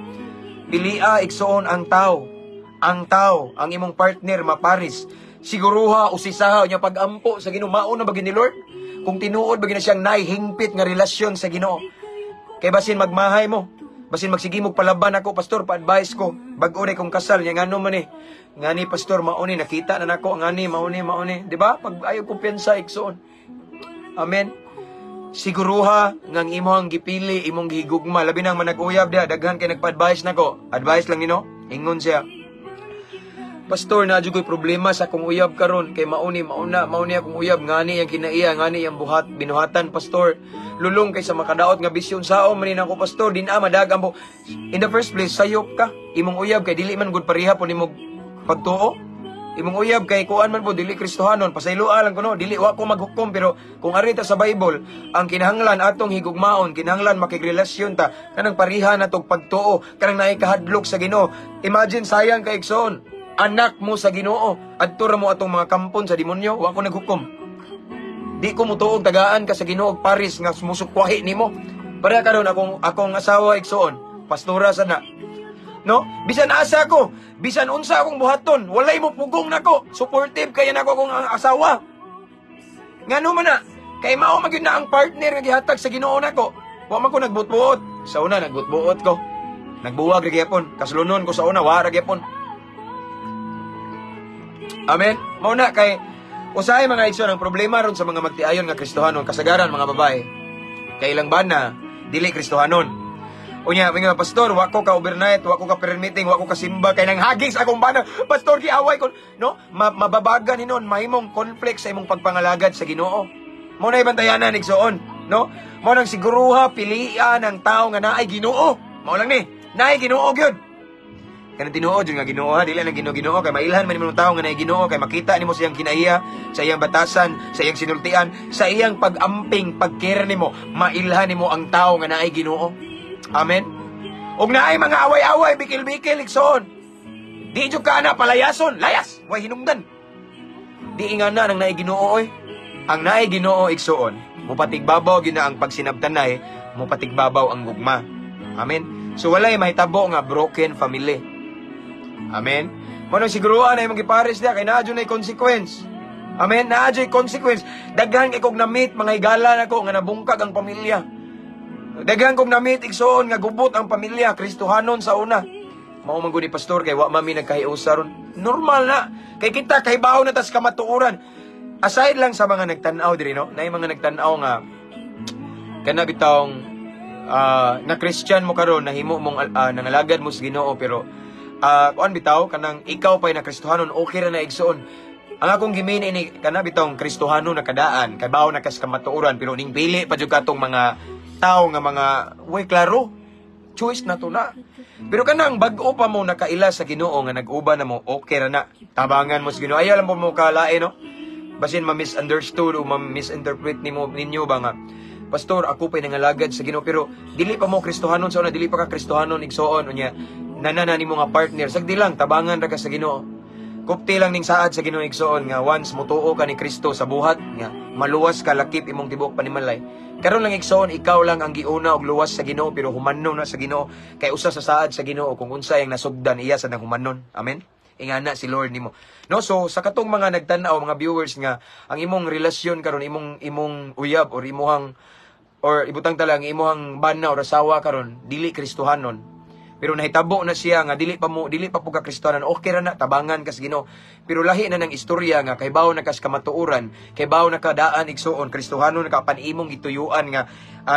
Pilia, igsoon, ang tao. Ang tao, ang imong partner maparis. Siguruha, usisaha nya pag-ampo sa Ginoo, mao na ba gyud ni Lord? Kung tinuod ba gyud na siyang naihingpit nga relasyon sa Ginoo. Kay basin magmahay mo. Basin magsige mo palaban ako, "Pastor, pa-advise ko. Bag-o na kong kasal, nya ngano man eh. Ngani, pastor, mao ni nakita na nako, ngani, mao ni, mao ni." Di ba? Pag ayaw kumpiyansa, igsoon. Amen. Siguruha nga ang imong gipili, imong gihigugma, labi nang manag-uyab diha, daghan kay nagpa-advise nako. Advice lang nino. Ingon siya, "Pastor, naa ko'y problema sa akong uyab karon kay mauni, mauna, mauni akong uyab, ngani ang kinaiya, ngani ang buhat, binuhatan, pastor. Lulong kay sa makadaot nga bisyo, sao man ni nako, pastor, din a madagan po." In the first place, sayop ka. Imong uyab kay dili man gud pareha po nimo pagtuo. Imong uyab kay kuan man po, dili Kristohanon, pasayloa lang kuno, dili wa ko maghukom, pero kung ari ta sa Bible, ang kinahanglan atong higugmaon, kinahanglan makigrelasyon ta kanang pareha na tog pagtuo, kanang naay kahadlok sa Ginoo. Imagine, sayang kay, igsoon, anak mo sa Ginoo, adto ra mo atong mga kampon sa demonyo, wa ko naghukom. Di ko mutuog tagaan ka sa Ginoo og paris nga musukwahi nimo. Pareha karon akong asawa, igsoon, pastora sana. No? Bisan asa ko, bisan unsa akong buhaton, walay mo pugong nako. Supportive kaya nako akong ang asawa. Ngano man na? Kay mao man gyud na ang partner nga gihatag sa Ginoo nako. Wa man ko nagbuot-buot. Sa una nagbuot-buot ko. Nagbuwag ra gyapon. Kaslunon ko sa una, wa ra gyapon. Amen. Mao na kay usahay, mga igsoon, ang problema ron sa mga magtiayon nga Kristohanon, kasagaran mga babae. Kay ilang bana dili Kristohanon. Unya, mga "Pastor, wa ko ka overnight, wa ko ka prayer meeting, wa ko ka simba kay nang hagis akong bana. Pastor, giaway ko." No? Mababagan hinon, mahimong conflict sa imong pagpangalagad sa Ginoo. Mo na ibantayanan, igsoon, no? Mo nang siguruha pilian ang tao nga naay Ginoo. Mao lang ni, naay Ginoo gyud. Kanang tinuod yun nga Ginoo ha, dili lang Ginoo Ginoo kay mailhan man nimo tao nga naay Ginoo kay makita nimo siyang kinaiya, sa iyang batasan, sa iyang sinultian, sa iyang pag-amping, pag-care nimo, mailhan nimo ang tao nga naay Ginoo. Amen. Ug naay mga away-away, bikil-bikil, igsoon. Di jud ka na palayason, layas, way hinungdan. Di nga na nang naay Ginoo oy. Ang naay Ginoo, igsoon, mupatigbabaw gyud na ang pagsinabtanay, mupatigbabaw ang gugma. Amen. So walay mahitabo nga broken family. Amen. Mao nang siguruan na imong gipares diha kay naa na consequence. Amen. Naa consequence. Daghan kay kog na-meet mga higala nako nga nabungkag ang pamilya. Daghan kog na-meet, igsoon, nga gubot ang pamilya, Kristohanon sa una. Mao man gud ni, Pastor, kay wa man mi nagkahiusa ron. Normal na. Kay kita kahibaw na tas kamatuoran. Aside lang sa mga nagtan-aw diri, no, naay mga nagtan-aw nga kana bitawng na Christian mo karon, nahimo mong nangalagad mo sa Ginoo, pero kuan bitaw, kanang ikaw pa'y na Kristohanon, okay ra na, igsoon. Ang akong gi-mean ini kana bitawng Kristohanon na kadaan, kay bawo na kas kamatuoran, pero ning pili pa jud katong mga tao nga mga way klaro choice na to na. Pero kanang bag-o pa mo nakaila sa Ginoo nga nag-uban na mo, okay ra na. Tabangan mo sa Ginoo. Ayaw lang po mo kalain, no? Basin ma-misunderstood o ma-misinterpret nimo ninyo ba nga, "Pastor, ako pa'y nangalagad sa Ginoo," pero dili pa mo Kristohanon sa una, dili pa ka Kristohanon, igsoon, unya nanana nimo nga partner, sagdi lang, tabangan ra ka sa Ginoo. Kupti lang ning saad sa Ginoo, igsoon, nga once mutuo ka ni Kristo sa buhat nga maluwas ka lakip imong tibuok panimalay. Karon lang, igsoon, ikaw lang ang giuna og luwas sa Ginoo, pero humanon na sa Ginoo kay usa sa saad sa Ginoo, kung unsay ang nasugdan, iya sa nang humanon. Amen. Ingana si Lord nimo. No, so sa katong mga nagtan-aw, mga viewers, nga ang imong relasyon karon, imong uyab or imuhang or ibutang tala ang imuhang bana or asawa karon dili Kristohanon. Pero nahitabo na siya nga dili pa po ka Kristohanon, okay ra na, tabangan kas Ginoo. Pero lahi na ng istorya nga kay bawo na kas kamatuoran, kay bawo na kadaan, igsuon, Kristohanon ka pan imong gituyuan nga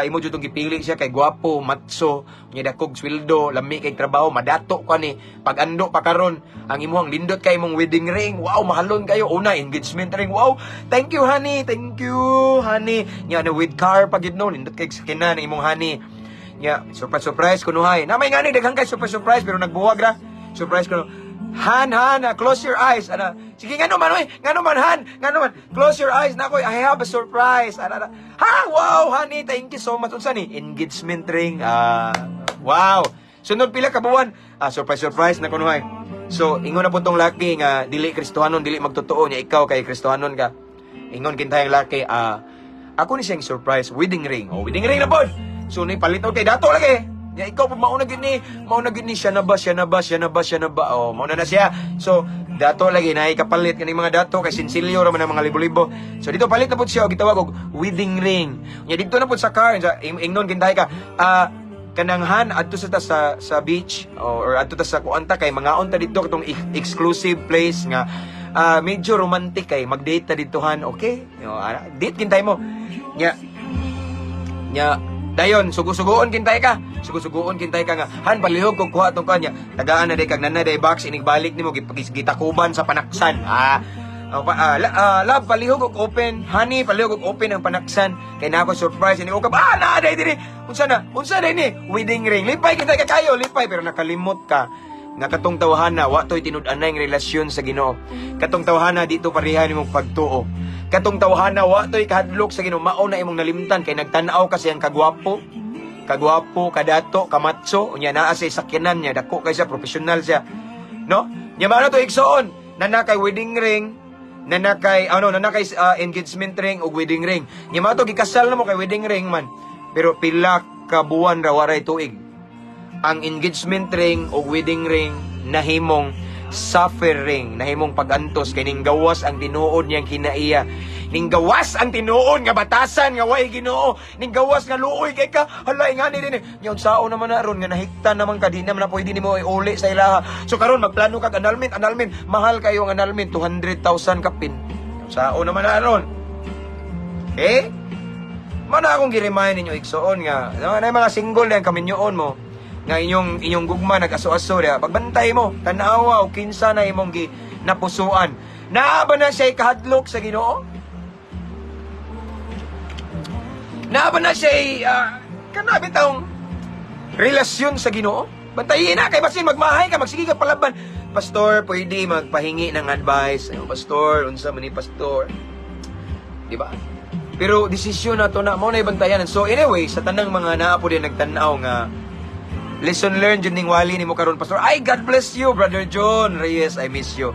imo jud tong gipili siya kay gwapo, matso, nya dakog sweldo, lami kay trabaho, madato ka ni. Pag-ando pa karon, ang imuhang lindot kay imong wedding ring, wow, mahalon kayo. Una, engagement ring, wow, thank you, honey, thank you, honey. Nya na with car pa gid, no, lindot kay sakinan ang imong honey. Nya, surprise surprise kunuhay. Na may ngani daghan kay surprise surprise, pero nagbuwag ra. Surprise kuno. "Han, Han, close your eyes." Ana, sige, ngano man oy, ngano man, Han, ngano man. "Close your eyes na ko, I have a surprise." Ana, ana. "Ha, wow, honey, thank you so much." Unsa ni? Engagement ring. Ah, wow. Sunod pila ka buwan, surprise surprise na kunuhay. So, ingon na po tong laki nga dili Kristohanon, dili magtotoo niya, ikaw kay Kristohanon ka. Ingon kintayang laki, "Ako ni siyang surprise, wedding ring." Oh, wedding ring na pod. So ni palit kay dato lagi. Ya ikaw po mauna gid ni, mauna gid ni siya na ba, siya na ba, siya na ba, siya na ba. Oh, mauna na siya. So dato lagi na kapalit kaning mga dato kay sinsilyo ra man ang mga libo-libo. So dito palit na pud siya og gitawag og wedding ring. Nya dito na pud sa car, sa ingnon kintay ka. Kanang Han, adto sa ta sa beach or adto ta sa kuanta kay mangaon ta didto katong exclusive place nga medyo romantic kay mag-date ta didto, Han, okay? Yo, date kintay mo. Nya nya dayon sugo-sugoon kintay ka. Sugo-sugoon kintay ka nga, "Han, palihog kog kuha tong kanya." Tagaan na day kag nana day box, inigbalik nimo gitakuban sa panaksan. Oh, pa, "Love, palihog og open. Honey, palihog og open ang panaksan. Kay na ako surprise." Ini ukab, naa day diri. Unsa na? Unsa day ni? Wedding ring. Lipay kita ka kayo, lipay, pero nakalimot ka nga katong tawhana wa to'y tinud-anay ang relasyon sa Ginoo. Katong tawhana dito pareha nimong pagtuo. Katong tawhana wa to'y kahadlok sa Ginoo, mao na imong nalimtan kay nagtan-aw kasi ang kagwapo. Kagwapo, kadato, kamatso, unya naa sa sakyanan niya, dako kay siya, professional siya. No? Nya mao na to, igsoon, nana kay wedding ring, nana kay ano, nana kay engagement ring ug wedding ring. Nya mao to gikasal na mo kay wedding ring man. Pero pila ka buwan ra, waray tuig, ang engagement ring o wedding ring nahimong suffering, nahimong pagantos kay ning gawas ang tinuod niyang kinaiya. Ning gawas ang tinuod nga batasan nga way Ginoo. Ning gawas nga luoy kay ka, hala nga ni din. Nya unsaon naman na ron nga nahiktan naman ka, di naman na pwede nimo iuli sa ilaha. So karon magplano kag annulment, annulment, mahal kayo ang annulment, 200,000 kapin. Unsaon naman na ron? Eh? Mana akong gi-remind ninyo, igsoon, nga na mga single na kaminyoon mo nga inyong inyong gugma nag-aso-aso diha, pagbantay mo, tan-awa og kinsa na imong gi napusuan. Naa ba na siya kahadlok sa Ginoo? Naa ba na siya kana bitawng relasyon sa Ginoo? Bantayin na kay basin magmahay ka, magsige ka palaban. "Pastor, pwede magpahingi ng advice? Ayo, Pastor, unsa man ni, Pastor?" Di ba? Pero desisyon na to na mo na ibantayan. So anyway, sa tanang mga naa po din nagtan-aw nga lesson learned jud ning wali nimo karon, Pastor. Ay, God bless you, Brother John Reyes. I miss you.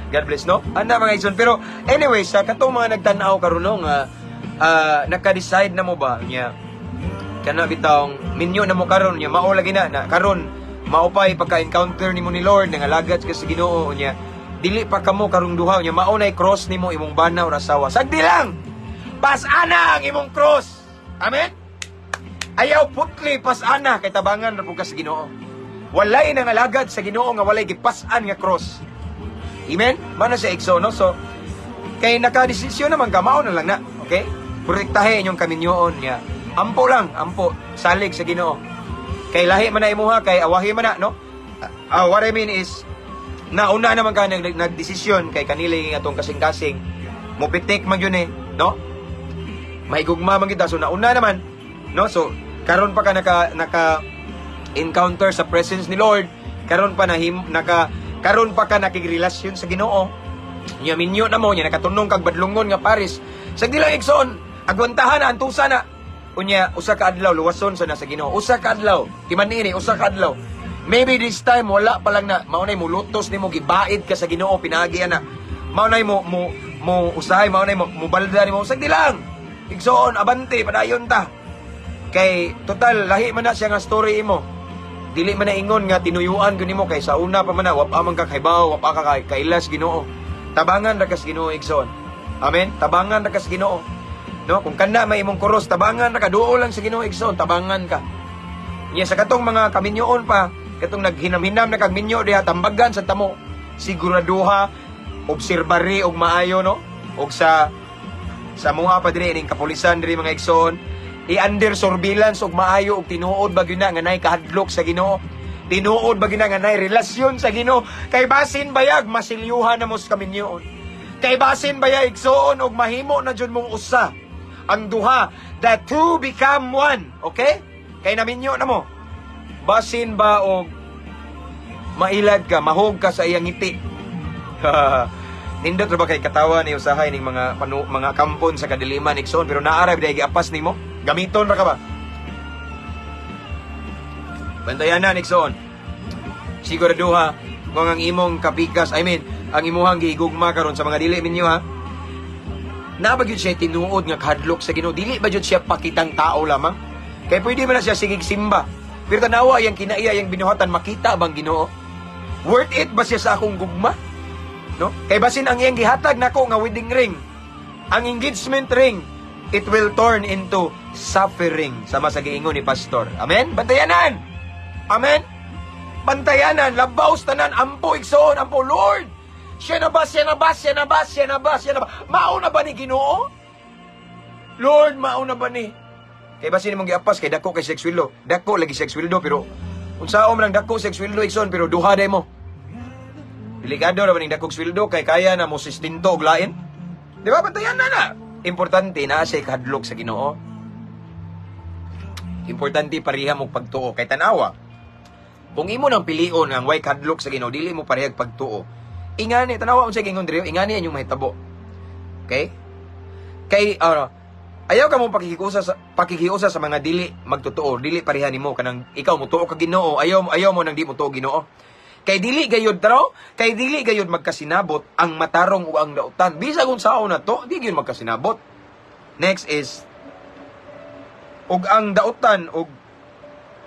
God bless, no? Ana mga igsoon. Pero anyway, sa katong mga nagtan-aw karon, no, nga naka-decide na mo ba niya Kana bitawng minyo na mo karon nya, mao lagi na na karon maupay pagka-encounter nimo ni Lord, nangalagad ka sa Ginoo nya, dili pa kamo karong duha nya, mao nay cross nimo imong bana or asawa. Sagdi lang, pas-ana ang imong cross. Amen. Ayaw putli, pas-ana, kay tabangan ra pud ka sa Ginoo. Walay nangalagad sa Ginoo nga walay gipas-an nga cross. Amen. Mana sa igsoon, no? So kay nakadesisyon naman ka, mao na lang na. Okay, protektahe inyong kaminyoon niya. Ampo lang, ampo, salig sa Ginoo. Kay lahi man na imuha, kay awahi man na, no? What I mean is, nauna naman ka nagdesisyon kay kanila yung atong kasing-kasing, mupitik man yun eh, no? Mahigugma man kita, so nauna naman, no? So, karon pa ka naka encounter sa presence ni Lord, karon pa nahim, naka karon pa ka nakigrelasyon sa Ginoo. Nya minyo na mo, nya nakatunong kag badlungon nga pares. Sagdi lang, igsoon, agwantahan na, antusa na. Unya, usa ka adlaw, luwason sa nasa Ginoo. Usa ka adlaw, timan ini, usa ka adlaw. Maybe this time wala pa lang na, mao nay mulutos nimo, gibaid ka sa Ginoo pinaagi ana. Mao nay mo usahay, mao nay mo balda nimo. Sagdi lang. Igsoon, abante, padayon ta. Kay total lahi man na siya nga story imo. Dili man na ingon nga tinuyuan gyud nimo, kay sa una pa man na wa pa man ka kahibaw, wa pa ka kailas Ginoo. Tabangan ra ka sa Ginoo, igsoon. Amen. Tabangan ra ka sa Ginoo. No, kung kana may imong kuros, tabangan ra ka, duol lang sa Ginoo, igsoon, tabangan ka. Nya sa katong mga kaminyoon pa, katong naghinam-hinam na kag minyo diha, tambagan sa tamo. Siguraduha, obserbari og maayo, no? Og sa mga pa diri ning kapulisan diri, mga igsoon, i-under surveillance og maayo og tinuod ba gyud na nga nay kahadlok sa Ginoo. Tinuod ba gyud na nga nay relasyon sa Ginoo, kay basin bayag masilyuhan na mo sa kaminyoon. Kay basin bayag, igsoon, og mahimo na jud mong usa ang duha, the two become one. Okay? Kay naminyo na mo. Basin ba og mailad ka, mahog ka sa iyang ngiti. Nindot ra ba kay katawa ni usahay ning mga mga kampon sa kadiliman, igsoon, pero naa ra biday giapas nimo? Gamiton ra ka ba? Bantayan na, igsoon. Siguraduha kung ang imong kapikas, I mean, ang imuhang gihigugma karon, sa mga dili minyo ha. Naa ba gyud siya tinuod nga kahadlok sa Ginoo? Dili ba gyud siya pakitang tao lamang? Kay pwede man na siya sigig simba. Pero tanawa yang kinaiya, yang binuhatan, makita bang Ginoo? Worth it ba siya sa akong gugma? No? Kay basin ang iyang gihatag nako nga wedding ring, ang engagement ring, it will turn into suffering, sama sa giingon ni pastor. Amen? Bantayanan. Amen? Bantayanan, labaw sa tanan, ampo, igsoon, ampo, Lord. Siya na ba, siya na ba, siya na ba, siya na ba, siya na ba? Mao na ba ni Ginoo? Lord, mao na ba ni? Kay basin imong giapas kay dako kay sex sweldo. Dako lagi sex sweldo, pero unsaon man ang dako sex sweldo, igsoon, pero duha day mo. Delikado ra ba ning dakog sweldo kay kaya na mo sistento og lain? Di ba, bantayan na na. Importante na siya kahadlok sa Ginoo. Importante pareha mo pagtuo, kay tanawa. Kung imo nang pilion ang way kahadlok sa Ginoo, dili mo parehag pagtuo. Ingani, tanawa unsay gingon diri, ingani inyong mahitabo. Okay? Kay ayaw ka mo pakikiusa sa mga dili magtotoo, dili pareha nimo, kanang ikaw motuo ka Ginoo, ayaw ayaw mo nang di motuo Ginoo. Kay dili gayud taro, kay dili gayud magkasinabot ang matarong ug ang dautan. Bisag unsaon na to, di gyud magkasinabot. Next is ug ang dautan ug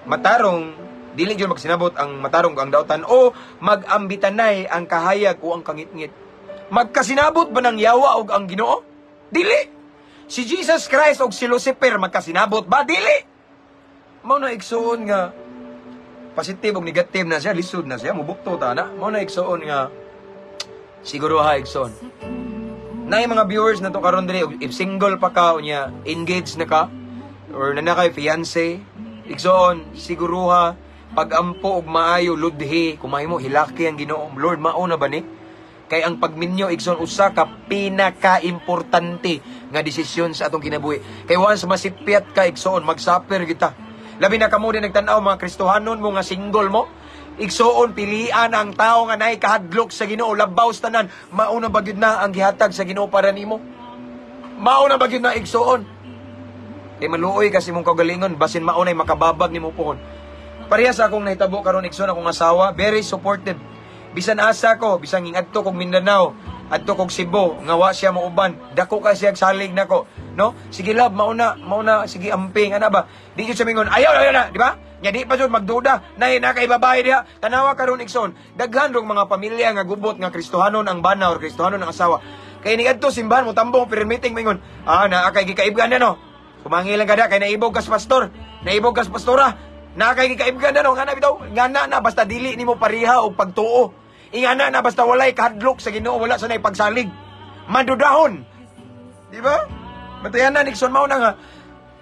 matarong, dili gyud magkasinabot ang matarong ug ang dautan, o mag-ambitanay ang kahayag o ang kangitngit. Magkasinabot ba ng yawa og ang Ginoo? Dili. Si Jesus Christ og si Lucifer magkasinabot ba? Dili. Mao na, igsuon, nga positive og negative na siya, lisod na siya, mubukto ta na. Mao na, igsuon, nga siguro ha, igsuon. Nay mga viewers na to karon diri, if single pa ka unya engaged na ka or na kay fiancé, igsuon, siguruha pagampo og maayo, ludhi, kung mahimo hilaki ang Ginoo. Lord, mao na ba ni? Kay ang pagminyo, igsoon, usa ka pinaka-importante nga desisyon sa atong kinabuhi. Kay once masipyat ka, igsoon, magsuffer kita. Labi na kamo din nagtan-aw, mga Kristohanon mo nga single mo. Igsoon, pilian ang tao nga naay kahadlok sa Ginoo, labaw sa tanan. Mao na ba gyud na ang gihatag sa Ginoo para nimo? Mao na ba gyud na, igsoon? Kay maluoy kasi mong kaugalingon, basin mao nay makababag nimo pohon. Pareha sa akong nahitabo karon, igsoon, akong asawa, very supportive. Bisan asa ko, bisan ingadto kog Mindanao, Adto kog Cebu nga wa siya mouban. Dako ka siya salig nako, no? Sige love, mauna, mauna, sige amping ana ba. Di jud siya mingon, "Ayaw, ayaw na," di ba? Nya di pa jud magduda, nay na kay babae diha. Tanawa karon, igsoon, daghan rong mga pamilya nga gubot nga Kristohanon ang bana or Kristohanon ang asawa. Kay niadto simbahan mo tambong prayer meeting, mingon, "Ah, naa kay gikaibgan na, no. Kumangi lang kada kay naibog kas pastor, naibog kas pastora. Naa kay gikaibgan na, no," ngana bitaw, ngana na basta dili nimo pareha og pagtuo. Ingana na basta walay kahadlok sa Ginoo, wala sa nay pagsalig. Mandudahon. Di ba? Batayan na, igsoon, mao na nga,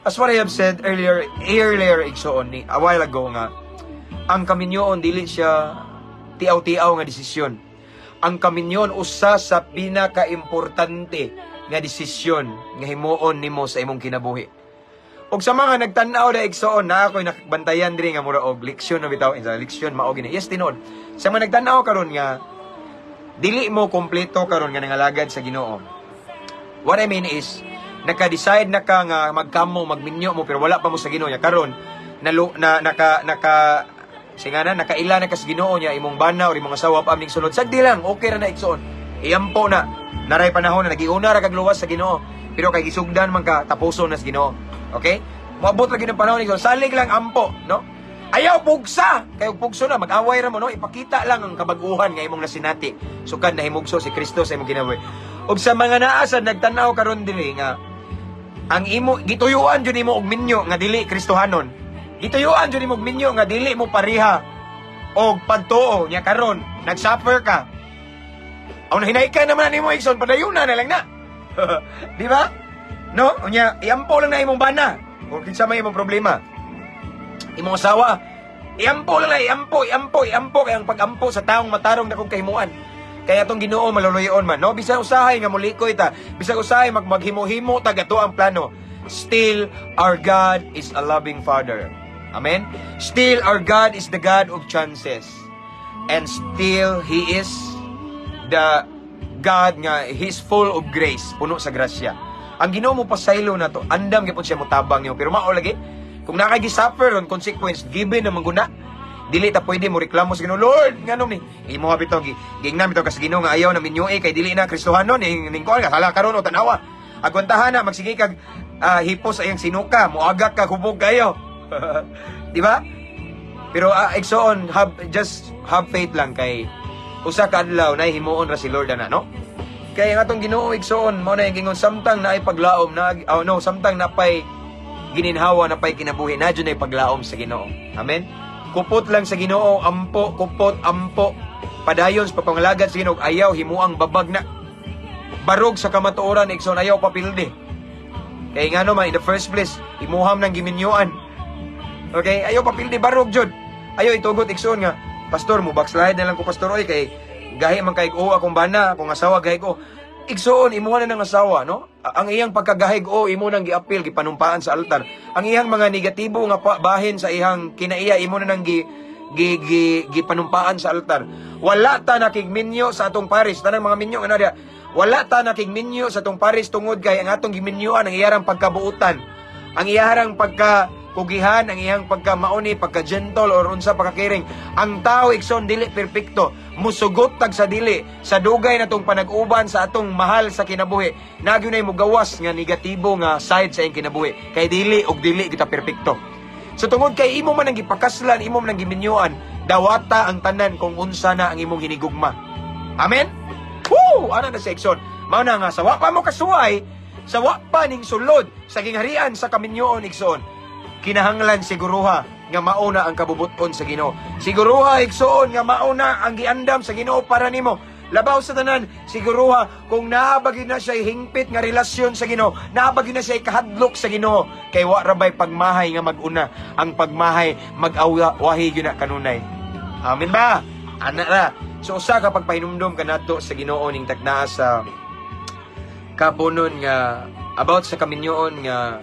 as what I have said earlier, earlier, igsoon, ni, a while ago nga, ang kaminyoon dili siya tiaw-tiaw nga desisyon. Ang kaminyoon usa sa pinaka-importante nga desisyon nga himuon nimo sa imong kinabuhi. Og sa mga nagtan-aw na, igsoon, na ako'y nakabantayan diri nga mura og leksyon na bitaw, sa leksyon mao gini. Yes, tinuod. Sa mga nagtan-aw karon nga dili mo kompleto karon nga nangalagad sa Ginoo. What I mean is, naka-decide na ka nga magkamo, magminyo mo, pero wala pa mo sa Ginoo niya karon na naka naka singana nakaila na ka sa Ginoo niya, imong bana or imong asawa pa aming sunod, sagdi lang, okay ra na, igsoon. Iyampo na naray panahon na nagiuna ra kag luwas sa Ginoo, pero kay gisugdan man ka, tapuson na sa Ginoo. Okay, moabot lagi ng panahon, igsoon, salig lang, ampo, no? Ayaw pugsa kay og pugso na mag-away ra mo, no? Ipakita lang ang kabaguhan nga imong nasinati sukad na himugso si Kristo sa imong kinabuhi. Ug sa mga naa sa nagtan-aw karon diri nga ang imo gituyuan jud nimo og minyo nga dili Kristohanon. Gituyuan jud nimo og minyo nga dili mo pareha og pagtuo nya, karon nagsuffer ka. Aw nahinay ka naman nimo, igsoon, padayuna na lang na. Di ba? No? Unya iampo lang na imong bana or kinsa may imong problema. Imong asawa, iampo lang na, iampo, iampo, iampo kay ang pag-ampo sa taong matarong dakong kahimuan. Kaya atong Ginoo maluluyon man, no? Bisan usahay nga mulikoy ta, bisan usahay maghimo-himo ta gato ang plano. Still, our God is a loving Father. Amen? Still, our God is the God of chances. And still, He is the God nga He is full of grace, puno sa grasya. Ang Ginoo mo pasaylo na to, andam gyapon siya motabang niyo. Pero mao lagi, kung naa kay gi-suffer on consequence, given na mangguna. Dili ta pwede mo reklamo sa Ginoo, "Lord, nganong ni imo ha bitaw gi giingnan bitaw ka sa Ginoo nga ayaw na minyoe kay dili na Kristohanon ning ning kuan ka hala karon o tanawa. Agwantahan na magsige kag hipos sa iyang sinuka, moagak ka hubog kayo." Di ba? Pero igsoon, have just have faith lang kay usa ka adlaw na himuon ra si Lord ana, no? Kay ang atong Ginoo, igsoon, mao na yung gingon samtang naay paglaom na, oh no, samtang napay gininhawa, napay kinabuhi, na jud nay paglaom sa Ginoo. Amen. Kupot lang sa Ginoo, ampo, kupot, ampo. Padayon sa papangalagad sa Ginoo, ayaw himuang babag na. Barog sa kamatuoran, igsoon, ayaw papildi. Kay ngano man, in the first place, imuham ng giminyuan. Okay? Ayaw papildi, barog jud. Ayaw itugot, igsoon, nga, "Pastor, mo backslide na lang ko, pastor, oy, kay gahi man kay o akong bana, akong asawa gahi ko." Igsoon, imuha na ng asawa, no? Ang iyang pagkagahig o imo nang giapil, gipanumpaan sa altar. Ang iyang mga negatibo nga bahin sa iyang kinaiya, imo na nang gi, gi, gi, gipanumpaan sa altar. Wala ta nakigminyo sa atong paris, tanang mga minyo nga diya. Wala ta nakigminyo sa atong paris tungod kay ang atong giminyuan ang iyarang pagkabuutan. Ang iyarang pagka kugihan, ang iyang pagka mauni, pagka gentle or unsa pagka-caring. Ang tao, igsoon, dili perpekto. Musugot tag sa dili sa dugay na tong panag-uban sa atong mahal sa kinabuhi. Nagyo na mugawas nga negatibo nga side sa iyang kinabuhi. Kay dili og dili kita perpekto. So tungod kay imo man ang gipakaslan, imo man ang giminyuan, dawata ang tanan kung unsa na ang imong hinigugma. Amen? Woo! Ana na section. Mao na nga sa wa pa mo kasuway, sa wa pa ning sulod sa gingharian sa kaminyoon, igsoon, kinahanglan siguruha nga mauna ang kabubuton sa Ginoo. Siguruha, igsoon, nga mauna ang giandam sa Ginoo para nimo. Labaw sa tanan, siguruha kung naa ba gyud na siya hingpit nga relasyon sa Ginoo, naa ba gyud na siya kahadlok sa Ginoo, kay wa ra bay pagmahay nga mag-una. Ang pagmahay mag-awahi gyud na kanunay. Amen ba? Ana ra. So usa ka pagpahinumdom kanato sa Ginoo ning taknaa sa kapunon nga about sa kaminyoon nga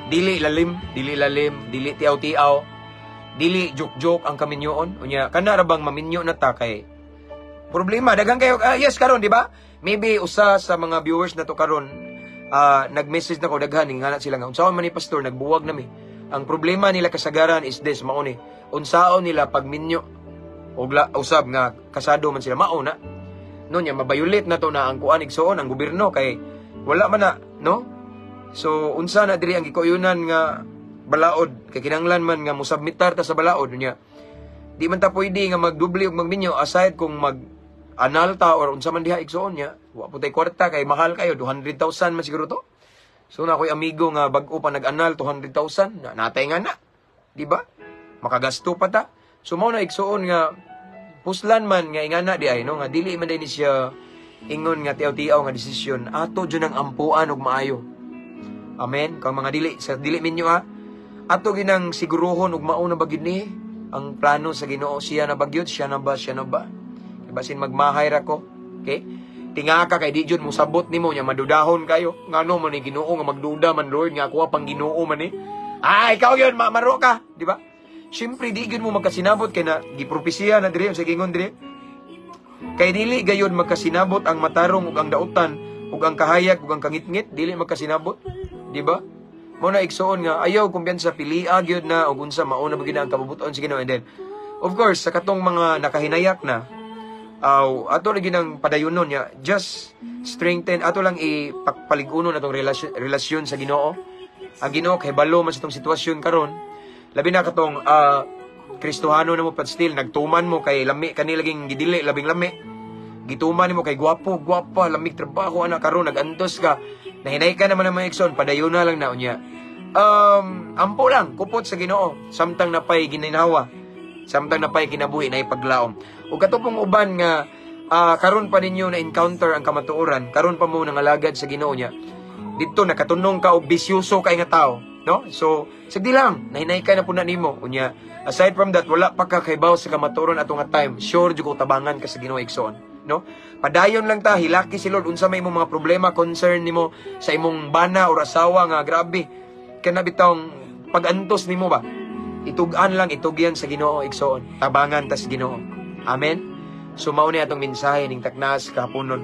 dili lalim, dili lalim, dili tiaw-tiaw, dili joke-joke ang kaminyoon. Unya kana ra bang maminyo na ta kay problema daghan kayo. Yes, karon, di ba? Maybe usa sa mga viewers na to karon, nag-message na ko daghan ning hanat sila nga unsaon man ni pastor, nagbuwag nami. Ang problema nila kasagaran is this, mao ni unsaon nila pagminyo og usab nga kasado man sila, mao na. No nya mabayulit na to na ang kuan, igsuon, ang gobyerno kay wala man na, no? So unsa na diri ang gikuyunan nga balaod kay kinahanglan man nga mosubmitar ta sa balaod nya. Di man ta pwede nga magdubli og magminyo aside kung mag anal ta or unsa man diha, igsuon niya. Wa po tay kwarta kay mahal kayo, 200,000 man siguro to. So na ako'y amigo nga bag-o pa nag-anal, 200,000 na natay nga na. Di ba? Makagasto pa ta. So mao na, igsuon, nga puslan man nga ingana di ay, no, nga dili man din ni siya ingon nga tiaw-tiaw nga desisyon, ato jud ang ampuan og maayo. Amen. Kang mga dili sa dili minyo ha. Ato ginang siguruhon og mao na ba gyud ni ang plano sa Ginoo, siya na ba gyud, siya na ba, siya na ba. Kay basin magmahay ra ko. Okay? Tinga ka kay di jud mosabot nimo nya madudahon kayo. Ngano man ni Ginoo nga magduda man, Lord, nga ako pang Ginoo man ni. Ah, ikaw yun, maro ka, di ba? Siyempre, di gyud mo magkasinabot kay na gipropesiya na diri sa gingon diri. Kay dili gayon magkasinabot ang matarong ug ang dautan ug ang kahayag ug ang kangitngit, dili magkasinabot, di ba? Mao na, igsuon, nga ayaw kumpiyansa, pilia gyud na ug unsa mao na ba gyud ang kabubuton sa Ginoo. And then of course sa katong mga nakahinayak na aw ato lagi nang padayunon niya, just strengthen ato lang, ipagpaligunon atong relasyon sa Ginoo. Ang Ginoo kay balo man sa itong sitwasyon karon, labi na katong Kristohano na mo but still nagtuman mo kay lami kani laging gidili, labing lami gituman nimo kay gwapo, gwapa, lamig trabaho ana. Karon nagantos ka, nahinay ka naman ng mga igsoon, padayon na lang na unya. Ampo lang kupot sa Ginoo samtang napay gininhawa, samtang napay kinabuhi na ipaglaom. Ug kato pong uban nga karon pa ninyo na encounter ang kamatuoran, karon pa mo nangalagad sa Ginoo niya, didto nakatunong ka og bisyuso kay nga tao, no? So sagdi lang, nahinay ka na pud na nimo unya. Aside from that, wala pa ka kahibaw sa kamatuoran ato nga time, sure jud ko tabangan ka sa Ginoo, igsoon, no? Padayon lang ta, hilaki si Lord. Unsa may imong mga problema, concern nimo sa imong bana or asawa nga grabe kana bitawng pag-antos nimo ba, itug-an lang, itugyan sa Ginoo, igsoon. Tabangan ta sa Ginoo. Amen. So mao ni atong mensahe ning taknas kahaponon.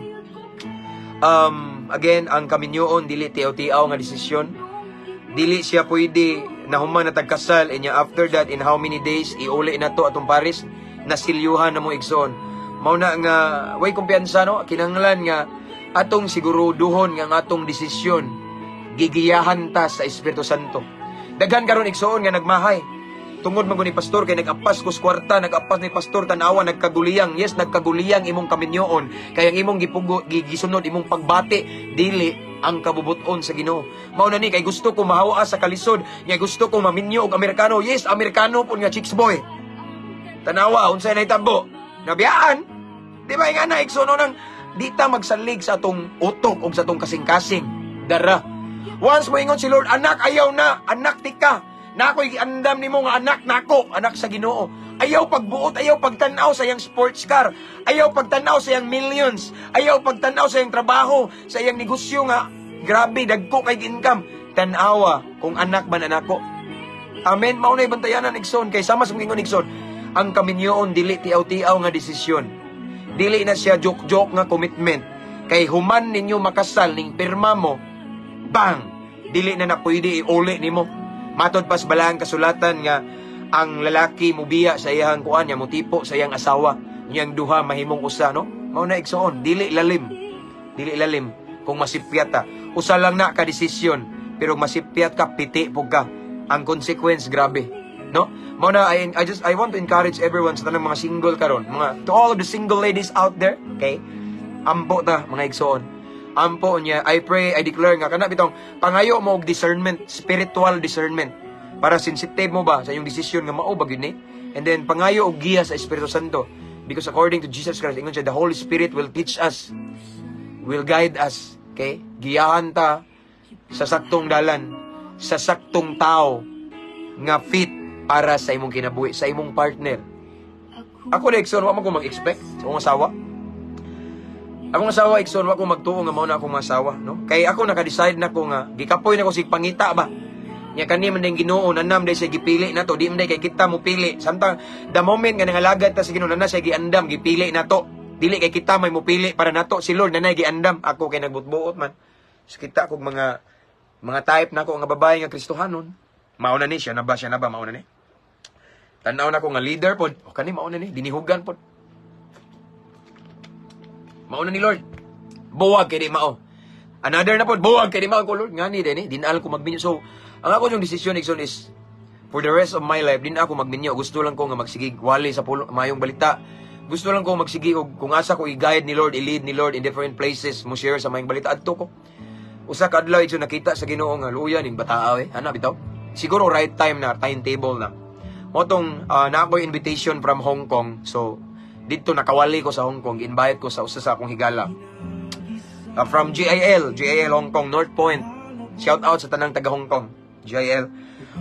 Again, ang kaminyoon dili tiaw-tiaw nga desisyon. Dili siya pwede na human na tagkasal and after that, in how many days, iuli na to atong paris, nasilyuhan na mo, igsoon. Mao na nga way kumpiyansa, no? Kinahanglan nga atong siguruduhon nga ang atong desisyon gigiyahan ta sa Espiritu Santo. Daghan karon, igsoon, nga nagmahay. Tungod man ni pastor kay nag-apas ko sa kwarta, nag-apas ni pastor, tanawa nagkaguliyang. Yes, nagkaguliyang imong kaminyoon. Kaya ang imong gipugo, gisunod imong pagbati, dili ang kabubuton sa Ginoo. Mao na ni kay gusto ko mahawa sa kalisod, nga gusto ko maminyo og Amerikano. Yes, Amerikano pud nga chicks boy. Tanawa unsay nahitabo? Nabiyaan. Di ba nga na, igsoon, nang di ta magsalig sa atong utok og sa atong kasing-kasing. Dara. Once mo ingon si Lord, "Anak, ayaw na, anak tika. Na ako'y giandam nimo nga anak nako, anak sa Ginoo. Ayaw pagbuot, ayaw pagtanaw sa iyang sports car, ayaw pagtanaw sa iyang millions, ayaw pagtanaw sa iyang trabaho, sa iyang negosyo nga grabe dagko kay income. Tanawa kung anak man anako." Amen. Mao na bantayanan, igsoon, kay sama sa ingon, igsoon, ang kaminyoon dili tiaw-tiaw nga desisyon. Dili na siya joke-joke nga commitment. Kay human ninyo makasal ning pirma mo, bang! Dili na na pwede iuli nimo. Matod pas balaan kasulatan nga ang lalaki mubiya sa iyang kuan niya, mutipo sa iyang asawa. Niyang duha mahimong usa, no? Mao na, igsoon, dili lalim. Dili lalim kung masipyat ta. Usa lang na ka desisyon, pero masipyat ka, piti pug ka. Ang consequence grabe, no? Mao na I want to encourage everyone sa tanang mga single karon, mga to all of the single ladies out there, okay? Ampo ta, mga igsoon. Ampo niya, I pray, I declare nga kana bitong pangayo mo og discernment, spiritual discernment, para sensitive mo ba sa iyong desisyon nga mao ba gyud ni. And then pangayo og giya sa Espiritu Santo because according to Jesus Christ, ingon siya, the Holy Spirit will teach us, will guide us, okay? Giyahan ta sa saktong dalan, sa saktong tao nga fit para sa imong kinabuhi, sa imong partner. Ako na, igsoon, wa man ko mag-expect sa akong asawa. Akong asawa, igsoon, wa ko magtuo nga mao na akong asawa, no? Kay ako naka-decide na ko nga gikapoy na ko sig pangita ba. Nya kani man din Ginoo nanam day siya gipili na to, di man day kay kita mo pili. Samtang the moment nga nangalagad ta sa Ginoo, nana siya giandam, gipili na to. Dili kay kita may mupili para nato, si Lord nanay giandam. Ako kay nagbutbuot man. So kita kog mga type nako nga babae nga Kristohanon. Mao na ni siya na ba, siya na ba, mao na ni. Tanaw na ko nga leader pod. O kani mao na ni, dinihugan pod. Mao na ni, Lord. Buwag kay di mao. Another na pod, buwag kay di mao ko, Lord. Ngani din eh, dinal ko magminyo. So, ang ako yung desisyon, igsoon, is for the rest of my life, din ako magminyo. Gusto lang ko nga magsigig wali sa pulo, mayong balita. Gusto lang ko magsigi og kung asa ko i-guide ni Lord, i-lead ni Lord in different places, mo share sa mayong balita adto ko. Usa ka adlaw, igsoon, nakita sa Ginoo nga luya ning bataa eh. Ana bitaw. Siguro right time na, timetable na. Mao tong naa ko'y invitation from Hong Kong. So dito nakawali ko sa Hong Kong, invite ko sa usa sa akong higala. From GIL, GIL Hong Kong, North Point. Shout out sa tanang taga Hong Kong, GIL.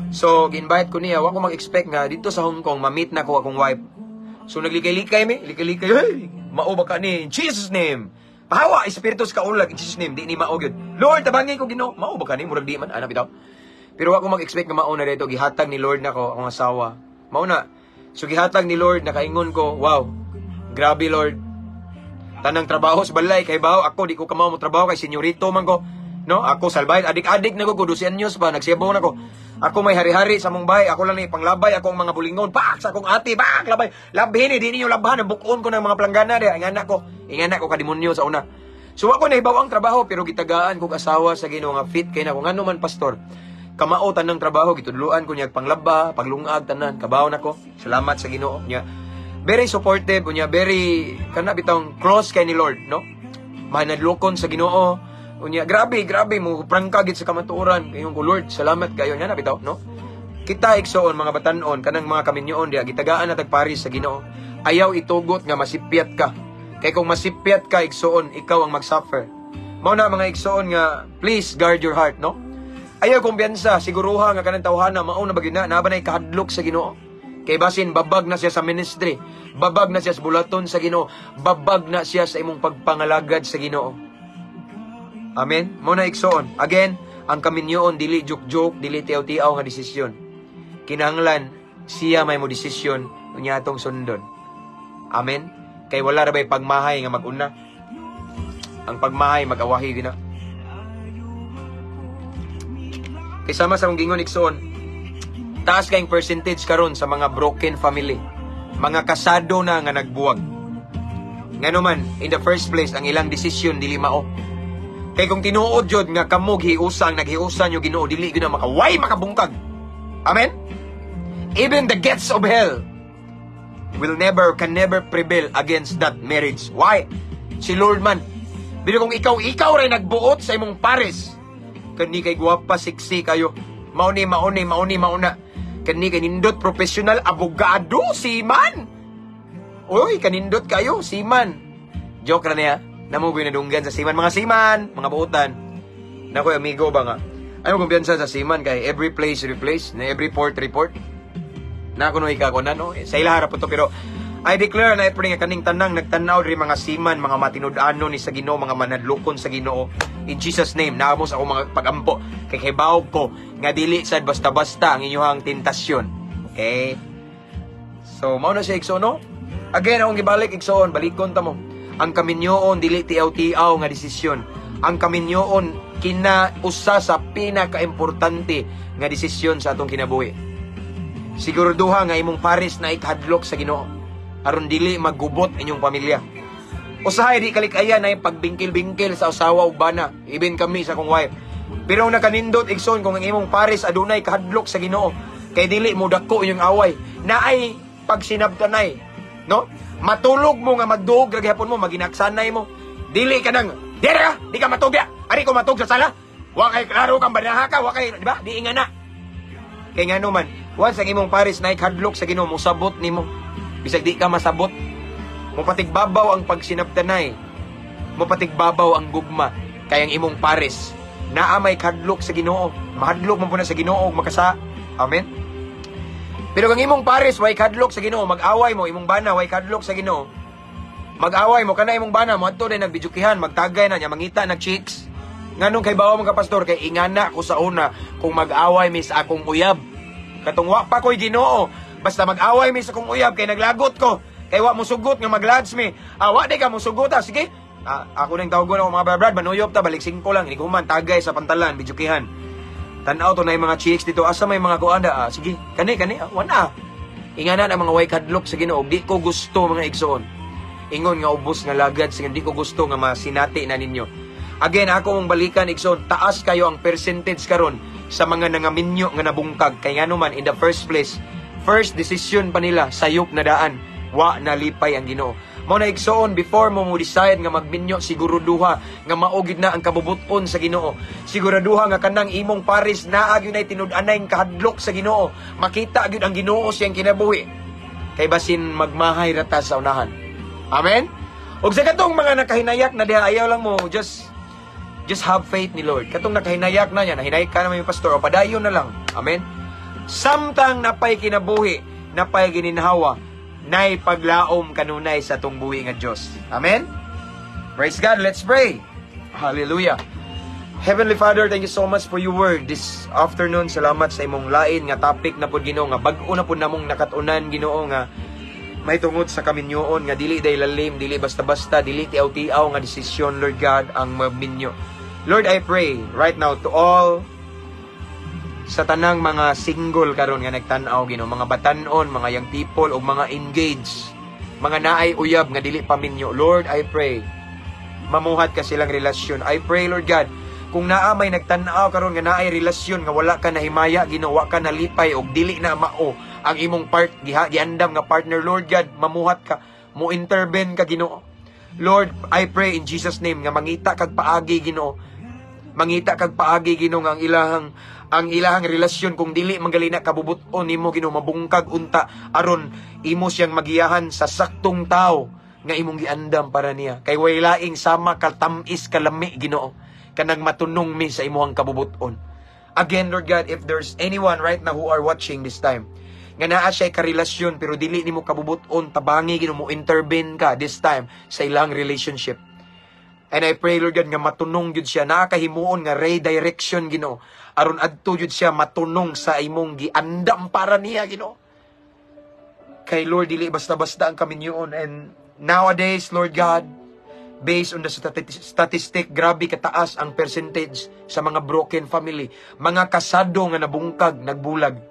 So, gi-invite ko niya, wa ko mag-expect nga dito sa Hong Kong ma-meet na ko akong wife. So naglikay-likay mi, likay-likay, hey, mao ba ka ni? In Jesus' name. Pahawa, espiritu sa kaulag, in Jesus' name, di ni mao gyud. Lord, tabangi ko Ginoo. Mao ba ka ni? Murag di man, ana bitaw. Pero wa ko mag-expect nga mao na dito, gihatag ni Lord nako akong asawa. Mao na. So gihatag ni Lord, nakaingon ko, "Wow. Grabe, Lord." Tanang trabaho sa balay kay bawo ako, di ko kamao mo trabaho kay senyorito man ko. No, ako salbay, adik-adik na ko ko 12 anyos pa, nagsiyabaw na ko. Ako may hari-hari sa mong bahay, ako lang ni panglabay, ako ang mga bulingon, pak sa akong ate, pak labay. Labhin ni di ninyo labhan, bukon ko ng mga planggana di, ingana ko. Ingana ko ka demonyo sa una. So ako nahibaw ang trabaho pero gitagaan kog asawa sa Ginoo nga fit kay na ko. Ngano man, pastor? Kamao tanang trabaho, gitudloan ko niya panglaba, paglungag, tanan, kabaw nako. Salamat sa Ginoo niya. Very supportive unya, very kana bitawng close kay ni Lord, no? Manadlokon sa Ginoo. Unya grabe, grabe mo prangka gid sa kamatuoran. Kayon ko, "Lord, salamat kayo niya na bitaw, no?" Kita, igsoon, mga batanon, kanang mga kaminyoon diya, gitagaan na tagparis sa Ginoo. Ayaw itugot nga masipyat ka. Kay kung masipyat ka, igsoon, ikaw ang magsuffer. Mao na, mga igsoon, nga please guard your heart, no? Ayaw kumpiyansa, siguruha nga kanang tawhana mao na ba gyud na, naa ba nay kahadlok sa Ginoo. Kay basin babag na siya sa ministry, babag na siya sa bulaton sa Ginoo, babag na siya sa imong pagpangalagad sa Ginoo. Amen. Mao na, igsoon. Again, ang kaminyoon dili joke-joke, dili tiaw-tiaw nga desisyon. Kinahanglan siya may mo desisyon unya atong sundon. Amen. Kay wala ra bay pagmahay nga mag-una. Ang pagmahay mag-awahi gina. Kay sama sa akong gingon, igsoon, taas kayong percentage karon sa mga broken family. Mga kasado na nga nagbuwag. Ngano man, in the first place, ang ilang desisyon dili mao. Kay kung tinuod jud nga kamo gihiusa ang naghiusa nyo Ginoo, dili gyud na makaway makabungkag. Amen? Even the gates of hell will never, can never prevail against that marriage. Why? Si Lord man. Pero kung ikaw, ikaw ray nagbuot sa imong pares, kani kay gwapa, sexy kayo. Mao ni, mao ni, mao ni, mao na. Kani kay nindot, professional, abogado, seaman. Uy, kanindot kayo, seaman. Joke ra niya. Namo ko nadunggan sa seaman. Mga seaman, mga buutan. Nako, amigo ba nga? Ayaw kumpiyansa sa seaman kay every place replace, na every port report. Na kuno ika ko na no. Sa ila harap to, pero I declare na I pray nga kaning tanang nagtanaw diri, mga seaman, mga matinud-anon ni sa Ginoo, mga manadlokon sa Ginoo. In Jesus' name, naamo sa akong mga pagampo kay kibawog ko nga dili sad basta-basta ang inyong tentasyon. Okay? So, mao na siya, igsoon, no? Again, akong gibalik, igsoon, balikon ta mo. Ang kaminyoon dili tiaw-tiaw nga desisyon. Ang kaminyoon kina usa sa pinakaimportante nga desisyon sa atong kinabuhi. Siguraduha nga imong pares na ikahadlok sa Ginoo aron dili maggubot inyong pamilya. Usahay di kalikayan na yung pagbingkil-bingkil sa usawa ug bana, even kami sa akong wife. Pero ang nakanindot, igsoon, kung ang imong pares adunay kahadlok sa Ginoo, kay dili mo dako inyong away. Naay pagsinabtanay, no? Matulog mo nga magduog ra gihapon mo, maginaksanay mo. Dili ka nang, "Dira ka, di ka matug ya. Ari ko matug sa sala. Wa kay klaro kang banaha ka, wa kay," di ba? Di nga na. Kay ngano man, once ang imong pares na ikadlok sa Ginoo, mosabot nimo. Bisag di ka masabot, mopatigbabaw ang pagsinabtanay. Mopatigbabaw ang gugma kay ang imong pares naa may kadlok sa Ginoo. Mahadlok man po na sa Ginoo ug makasa. Amen. Pero kung imong pares way kadlok sa Ginoo, mag-away mo imong bana way kadlok sa Ginoo. Mag-away mo kana imong bana mo adto din nagbijukihan, magtagay na niya, mangita nag chicks. Nganong kay bawo man ka, pastor? Kay ingana ko sa una kung mag-away mi sa akong uyab. Katong wa pa ko'y Ginoo, basta mag-away mi sa akong uyab kay naglagot ko. Kay wa mo sugot nga maglads mi. Ah, wa di ka mo sugot ah. Sige. Ah, ako nang tawagon ako mga brad, manuyop ta, balik 5 lang. Hindi ko man tagay sa pantalan, bijukihan. Tanaw to na yung mga chicks dito. Asa may mga kuanda? Ah, sige, kani, kani. Ah, wala. Ingana ang mga way kadlok sa Ginoo. Di ko gusto, mga igsoon. Ingon nga ubos nga lagad, sige, di ko gusto nga masinati na ninyo. Again, ako mong balikan, igsoon, taas kayo ang percentage karon sa mga nangaminyo nga nabungkag. Kay ngano man, in the first place, first decision pa nila, sayop na daan, wa nalipay ang Ginoo. Mao na, igsoon, before mo mo decide nga magminyo, siguraduha nga mao gid na ang kabubuton sa Ginoo. Siguraduha nga kanang imong pares naa gyud nay tinud-anay kahadlok sa Ginoo. Makita gyud ang Ginoo siyang kinabuhi. Kay basin magmahay rata sa unahan. Amen? Ug sa katong mga nakahinayak na diha, ayaw lang mo, just have faith ni Lord. Katong nakahinayak na niya, nahinayak ka naman yung pastor, o padayon na lang. Amen? Samtang napay kinabuhi, napay gininhawa, nay paglaom kanunay sa atong buhi nga Dios. Amen? Praise God. Let's pray. Hallelujah. Heavenly Father, thank you so much for your word this afternoon. Salamat sa imong lain nga topic na pud, Ginoo, nga bag-o na pud namong nakat-unan, Ginoo, nga may tungod sa kaminyoon nga dili day lalim, dili basta-basta, dili tiaw-tiaw nga desisyon, Lord God, ang maminyo. Lord, I pray right now to all sa tanang mga single karon nga nagtan-aw, Ginoo, mga batan-on, mga young people o mga engaged, mga naay uyab nga dili pa minyo. Lord, I pray mamuhat ka silang relasyon. I pray, Lord God, kung naa may nagtan-aw karon nga naay relasyon nga wala ka nahimaya, Ginoo, wa ka nalipay og dili na mao ang imong part giha giandam nga partner, Lord God, mamuhat ka, mo intervene ka, Ginoo. Lord, I pray in Jesus' name nga mangita kag paagi, Ginoo, mangita kag paagi, Ginoo, nga ang ilahang relasyon, kung dili manggali na kabubuton nimo, Ginoo, mabungkag unta aron imo siyang magiyahan sa saktong tao nga imong giandam para niya, kay way laing sama katamis, kalami, Ginoo, kanang matunong mi sa imong kabubuton. Again, Lord God, if there's anyone right now who are watching this time nga naa siya karelasyon pero dili nimo kabubuton, tabangi, Ginoo, mo intervene ka this time sa ilang relationship. And I pray, Lord God, nga matunong gyud siya, nakahimuon nga redirection, Ginoo, aron adto gyud siya matunong sa imong giandam para niya, Ginoo. Kay Lord, dili basta-basta ang kaminyoon. And nowadays, Lord God, based on the statistic, grabe kataas ang percentage sa mga broken family, mga kasado nga nabungkag, nagbulag.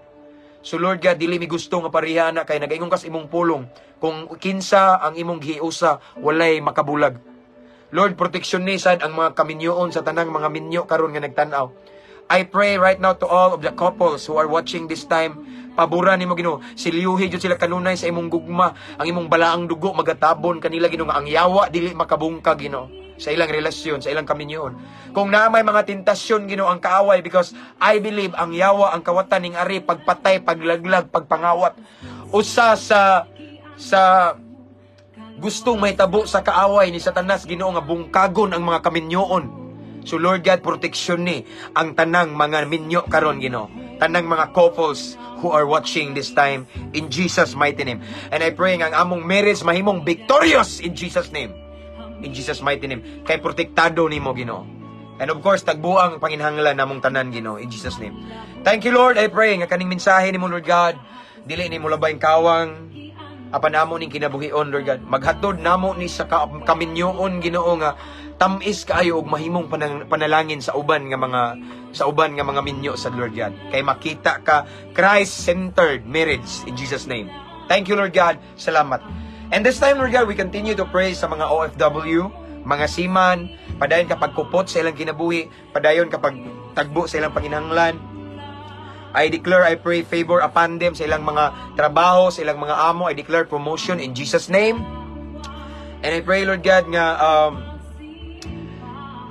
So Lord God, dili mi gusto nga pareha na, kay nagaingon kas imong pulong, kung kinsa ang imong gihiusa, walay makabulag. Lord, protection ni sad ang mga kaminyoon sa tanang mga minyo karon nga nagtan-aw. I pray right now to all of the couples who are watching this time, pabura nimo, Ginoo, silyuhi jud sila kanunay sa imong gugma, ang imong balaang dugo magatabon kanila, Ginoo, nga ang yawa dili makabungkag, Ginoo, sa ilang relasyon, sa ilang kaminyoon. Kung naa may mga tentasyon, Ginoo, ang kaaway, because I believe ang yawa, ang kawatan ning ari pagpatay, paglaglag, pagpangawat. Usa sa gustong may tabo sa kaaway ni Satanas, Ginoo, nga bungkagon ang mga kaminyoon. So Lord God, protection ni ang tanang mga minyo karon, Ginoo. Tanang mga couples who are watching this time in Jesus' mighty name. And I pray nga ang among marriage mahimong victorious in Jesus' name. In Jesus' mighty name. Kay protektado nimo, Ginoo. And of course, tagbuang panginhanglan namong tanan, Ginoo, in Jesus' name. Thank you, Lord. I pray nga kaning mensahe nimo, Lord God, dili nimo labayng kawang apan amo ning kinabuhion, Lord God. Maghatod namo ni sa kaminyoon, Ginoo, nga tamis kaayo og mahimong panalangin sa uban nga mga minyo sa Lord God. Kay makita ka Christ-centered marriage in Jesus' name. Thank you, Lord God. Salamat. And this time, Lord God, we continue to pray sa mga OFW, mga seaman, padayon kapag kupot sa ilang kinabuhi, padayon kapag tagbo sa ilang panginhanglan. I declare, I pray favor upon them sa ilang mga trabaho, sa ilang mga amo. I declare promotion in Jesus' name. And I pray, Lord God, nga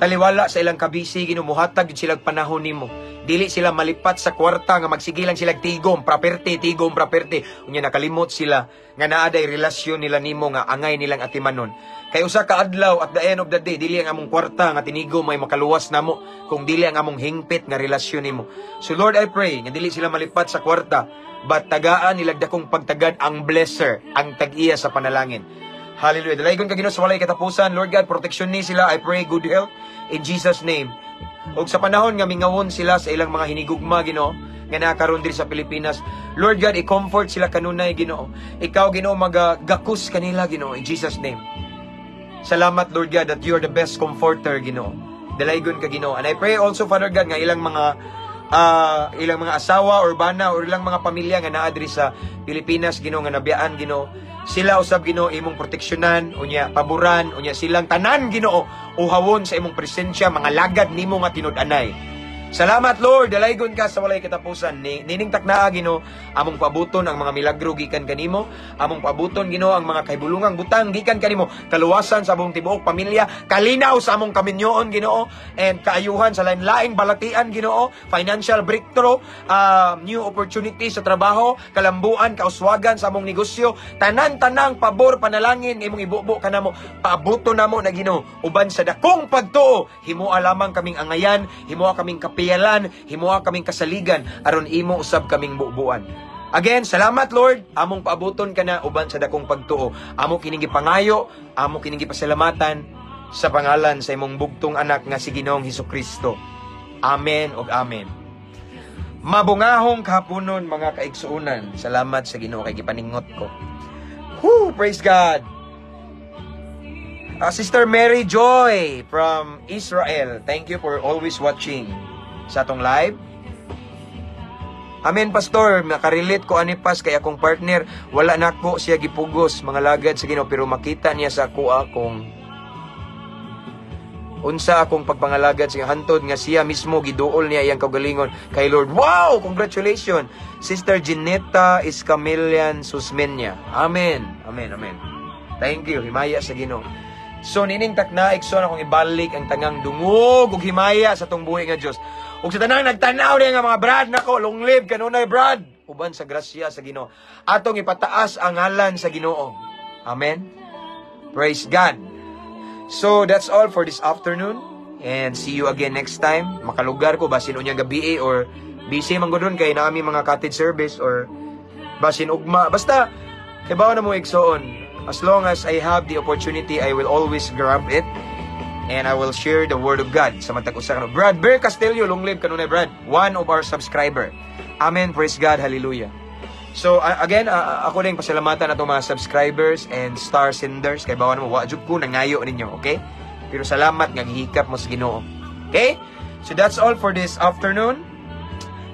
taliwala sa ilang kabisi, Ginoo, muhatag jud sila panahon nimo. Dili sila malipat sa kwarta nga magsige lang sila tigom, property, tigom, property. Unya nakalimot sila nga naa day relasyon nila nimo nga angay nilang atimanon. Kay usa ka adlaw, at the end of the day, dili ang among kwarta nga tinigom may makaluwas namo kung dili ang among hingpit nga relasyon nimo. So Lord, I pray nga dili sila malipat sa kwarta, but tagaan nila dakong pagtagad ang blesser, ang tag-iya sa panalangin. Hallelujah. Dalaygon ka, Ginoo, sa walay katapusan. Lord God, protection ni sila. I pray good health in Jesus' name. Ug sa panahon nga mingawon sila sa ilang mga hinigugma, Ginoo, nga nakaron diri sa Pilipinas, Lord God, i-comfort sila kanunay, Ginoo. Ikaw, Ginoo, magagakus kanila, Ginoo, in Jesus' name. Salamat, Lord God, that you are the best comforter, Ginoo. Dalaygon ka, Ginoo. And I pray also, Father God, nga ilang mga asawa or bana or ilang mga pamilya nga naa diri sa Pilipinas, Ginoo, nga nabiyaan, Ginoo. Sila usab, Ginoo, imong proteksyonan, unya paboran, unya silang tanan, Ginoo, uhawon sa imong presensya, mga lagad nimo nga tinud-anay. Salamat, Lord, dalaygon ka sa walay katapusan. Nining taknaa, Ginoo, among paabuton ang mga milagro gikan kanimo, among paabuton, Ginoo, ang mga kahibulungang butang gikan kanimo, kaluwasan sa among tibuok pamilya, kalinaw sa among kaminyoon, Ginoo, and kaayuhan sa lain-laing balatian, Ginoo, financial breakthrough, new opportunity sa trabaho, kalambuan, kauswagan sa among negosyo, tanan-tanang pabor, panalangin nga imong ibubo kanamo, paabuton namo na, Ginoo, uban sa dakong pagtuo. Himoa lamang kaming angayan, himoa kaming kapiyalan, himoa kaming kasaligan aron imo usab kaming bubuan. Again, salamat, Lord, among paabuton ka na uban sa dakong pagtuo. Amo kining gipangayo, amo kining gipasalamatan sa pangalan sa imong bugtong anak nga si Ginoong Hesukristo. Amen ug amen. Mabungahong kahaponon, mga kaigsuonan. Salamat sa Ginoo kay gipaningot ko. Whoo, praise God. Sister Mary Joy from Israel. Thank you for always watching sa atong live. Amen, Pastor. Makarelate ko ani pas kay akong partner, wala nako siya gipugos, mga lagad sa Ginoo, pero makita niya sa ako kung unsa akong pagpangalagad sa hantod nga siya mismo giduol niya iyang kaugalingon kay Lord. Wow! Congratulations! Sister Ginetta Escamillan Susmenya. Amen. Amen. Amen. Thank you. Himaya sa Ginoo. So nining takna, igsoon, akong ibalik ang tangang dungog ug himaya sa tong buhi nga Dios. Ug sa tanang nagtanaw niya nga mga brad nako, long live kanunay, brad. Uban sa grasya sa Ginoo, atong ipataas ang ngalan sa Ginoo. Amen. Praise God. So that's all for this afternoon and see you again next time. Makalugar ko basin unyang gabi eh, or busy man gud kay naami mga cottage service or basin ugma. Basta kibaw na mo, igsoon. As long as I have the opportunity, I will always grab it and I will share the word of God sa matag usa kano. Brad Bear Castillo, long live kanunay, Brad. One of our subscriber. Amen. Praise God. Hallelujah. So again, ako din pasalamatan atong mga subscribers and star senders kay bawan mo wa jud ko nangayo ninyo, okay? Pero salamat nga gihikap mo sa Ginoo. Okay? So that's all for this afternoon.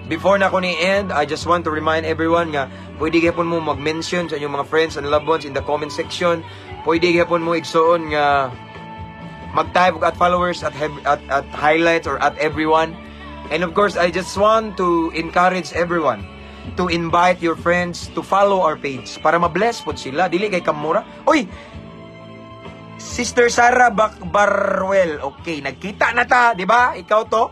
Before na ko ni end, I just want to remind everyone nga pwede gyapon mo mag-mention sa inyong mga friends and loved ones in the comment section. Pwede gyapon mo, igsoon, nga mag-type og @followers, at highlights or @everyone. And of course, I just want to encourage everyone to invite your friends to follow our page para ma-bless pod sila. Dili kay kamura. Oy! Sister Sarah Barwell. Okay, nagkita na ta, di ba? Ikaw to.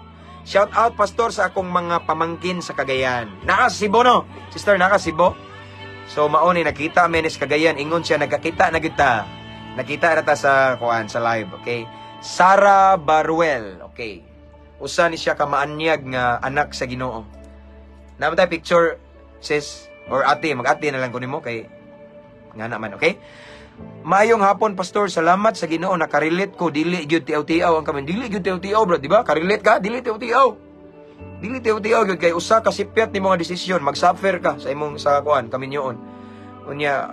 Shout out, Pastor, sa akong mga pamangkin sa Cagayan. Naka Cebu, no? Sister, naka Cebu. So mao ni nakita mi sa Cagayan, ingon siya nagkakita na kita. Nakita ra ta sa kuan sa live, okay? Sarah Baruel, okay. Usa ni siya ka maanyag nga anak sa Ginoo. Naa tay picture, sis, or ate, mag-ate na lang ko nimo kay nga naman, okay? Maayong hapon, Pastor, salamat sa Ginoo nakarelate ko, dili gyud tiaw-tiaw ang kami. Dili gyud tiaw-tiaw, bro, di ba? Karelate ka, dili tiaw-tiaw. Dili tiaw-tiaw gyud kay usa ka sipyat nimo nga desisyon, mag-suffer ka sa imong sa kuan kaminyoon. Unya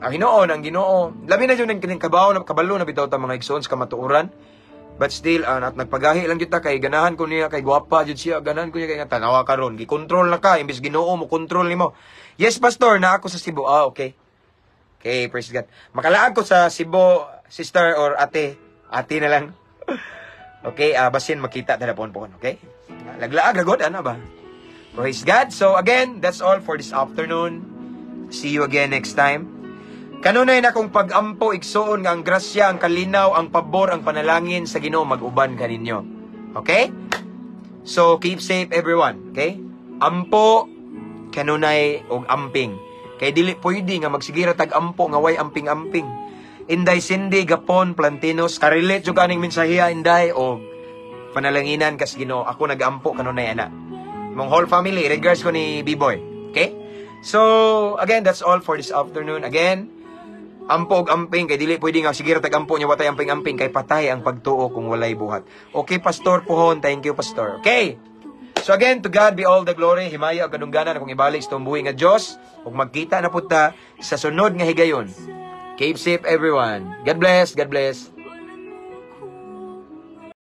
ang Ginoo, ang Ginoo. Labi na jud ning kabaw na kabalo na bitaw ta, mga igsoon, sa kamatuoran. But still, at nagpagahi lang jud ta kay ganahan ko niya kay gwapa jud siya, ganahan ko niya kay nga tanawa karon, gikontrol na ka imbis Ginoo mo kontrol nimo. Yes, Pastor, na ako sa Cebu. Ah, okay. Okay, praise God. Makalaag ko sa Cebu, sister or ate. Ate na lang. Okay, basin makita ta po, okay? Laglaag ragod, ano ba? Praise God. So again, that's all for this afternoon. See you again next time. Kanunay na kong pag-ampo, igsoon, nga ang grasya, ang kalinaw, ang pabor, ang panalangin sa Ginoo mag-uban kaninyo. Okay? So keep safe, everyone, okay? Ampo kanunay og amping. Kay dili pwede nga magsigira tag ampo nga way amping-amping. Inday Cindy Gapon Plantinos, karelate jud kaning mensahiya, Inday, og panalanginan kas Ginoo. Ako nag-ampo kanunay ana. Mong whole family, regards ko ni B-Boy. Okay? So, again, that's all for this afternoon. Again, ampo og amping kay dili pwede nga sige ra tag ampo nya watay amping-amping kay patay ang pagtuo kung walay buhat. Okay, Pastor Puhon, thank you, Pastor. Okay. So again, to God be all the glory. Himaya ug kadungganan akong ibalik sa buhi nga Dios ug magkita na pud ta sa sunod nga higayon. Keep safe, everyone. God bless, God bless.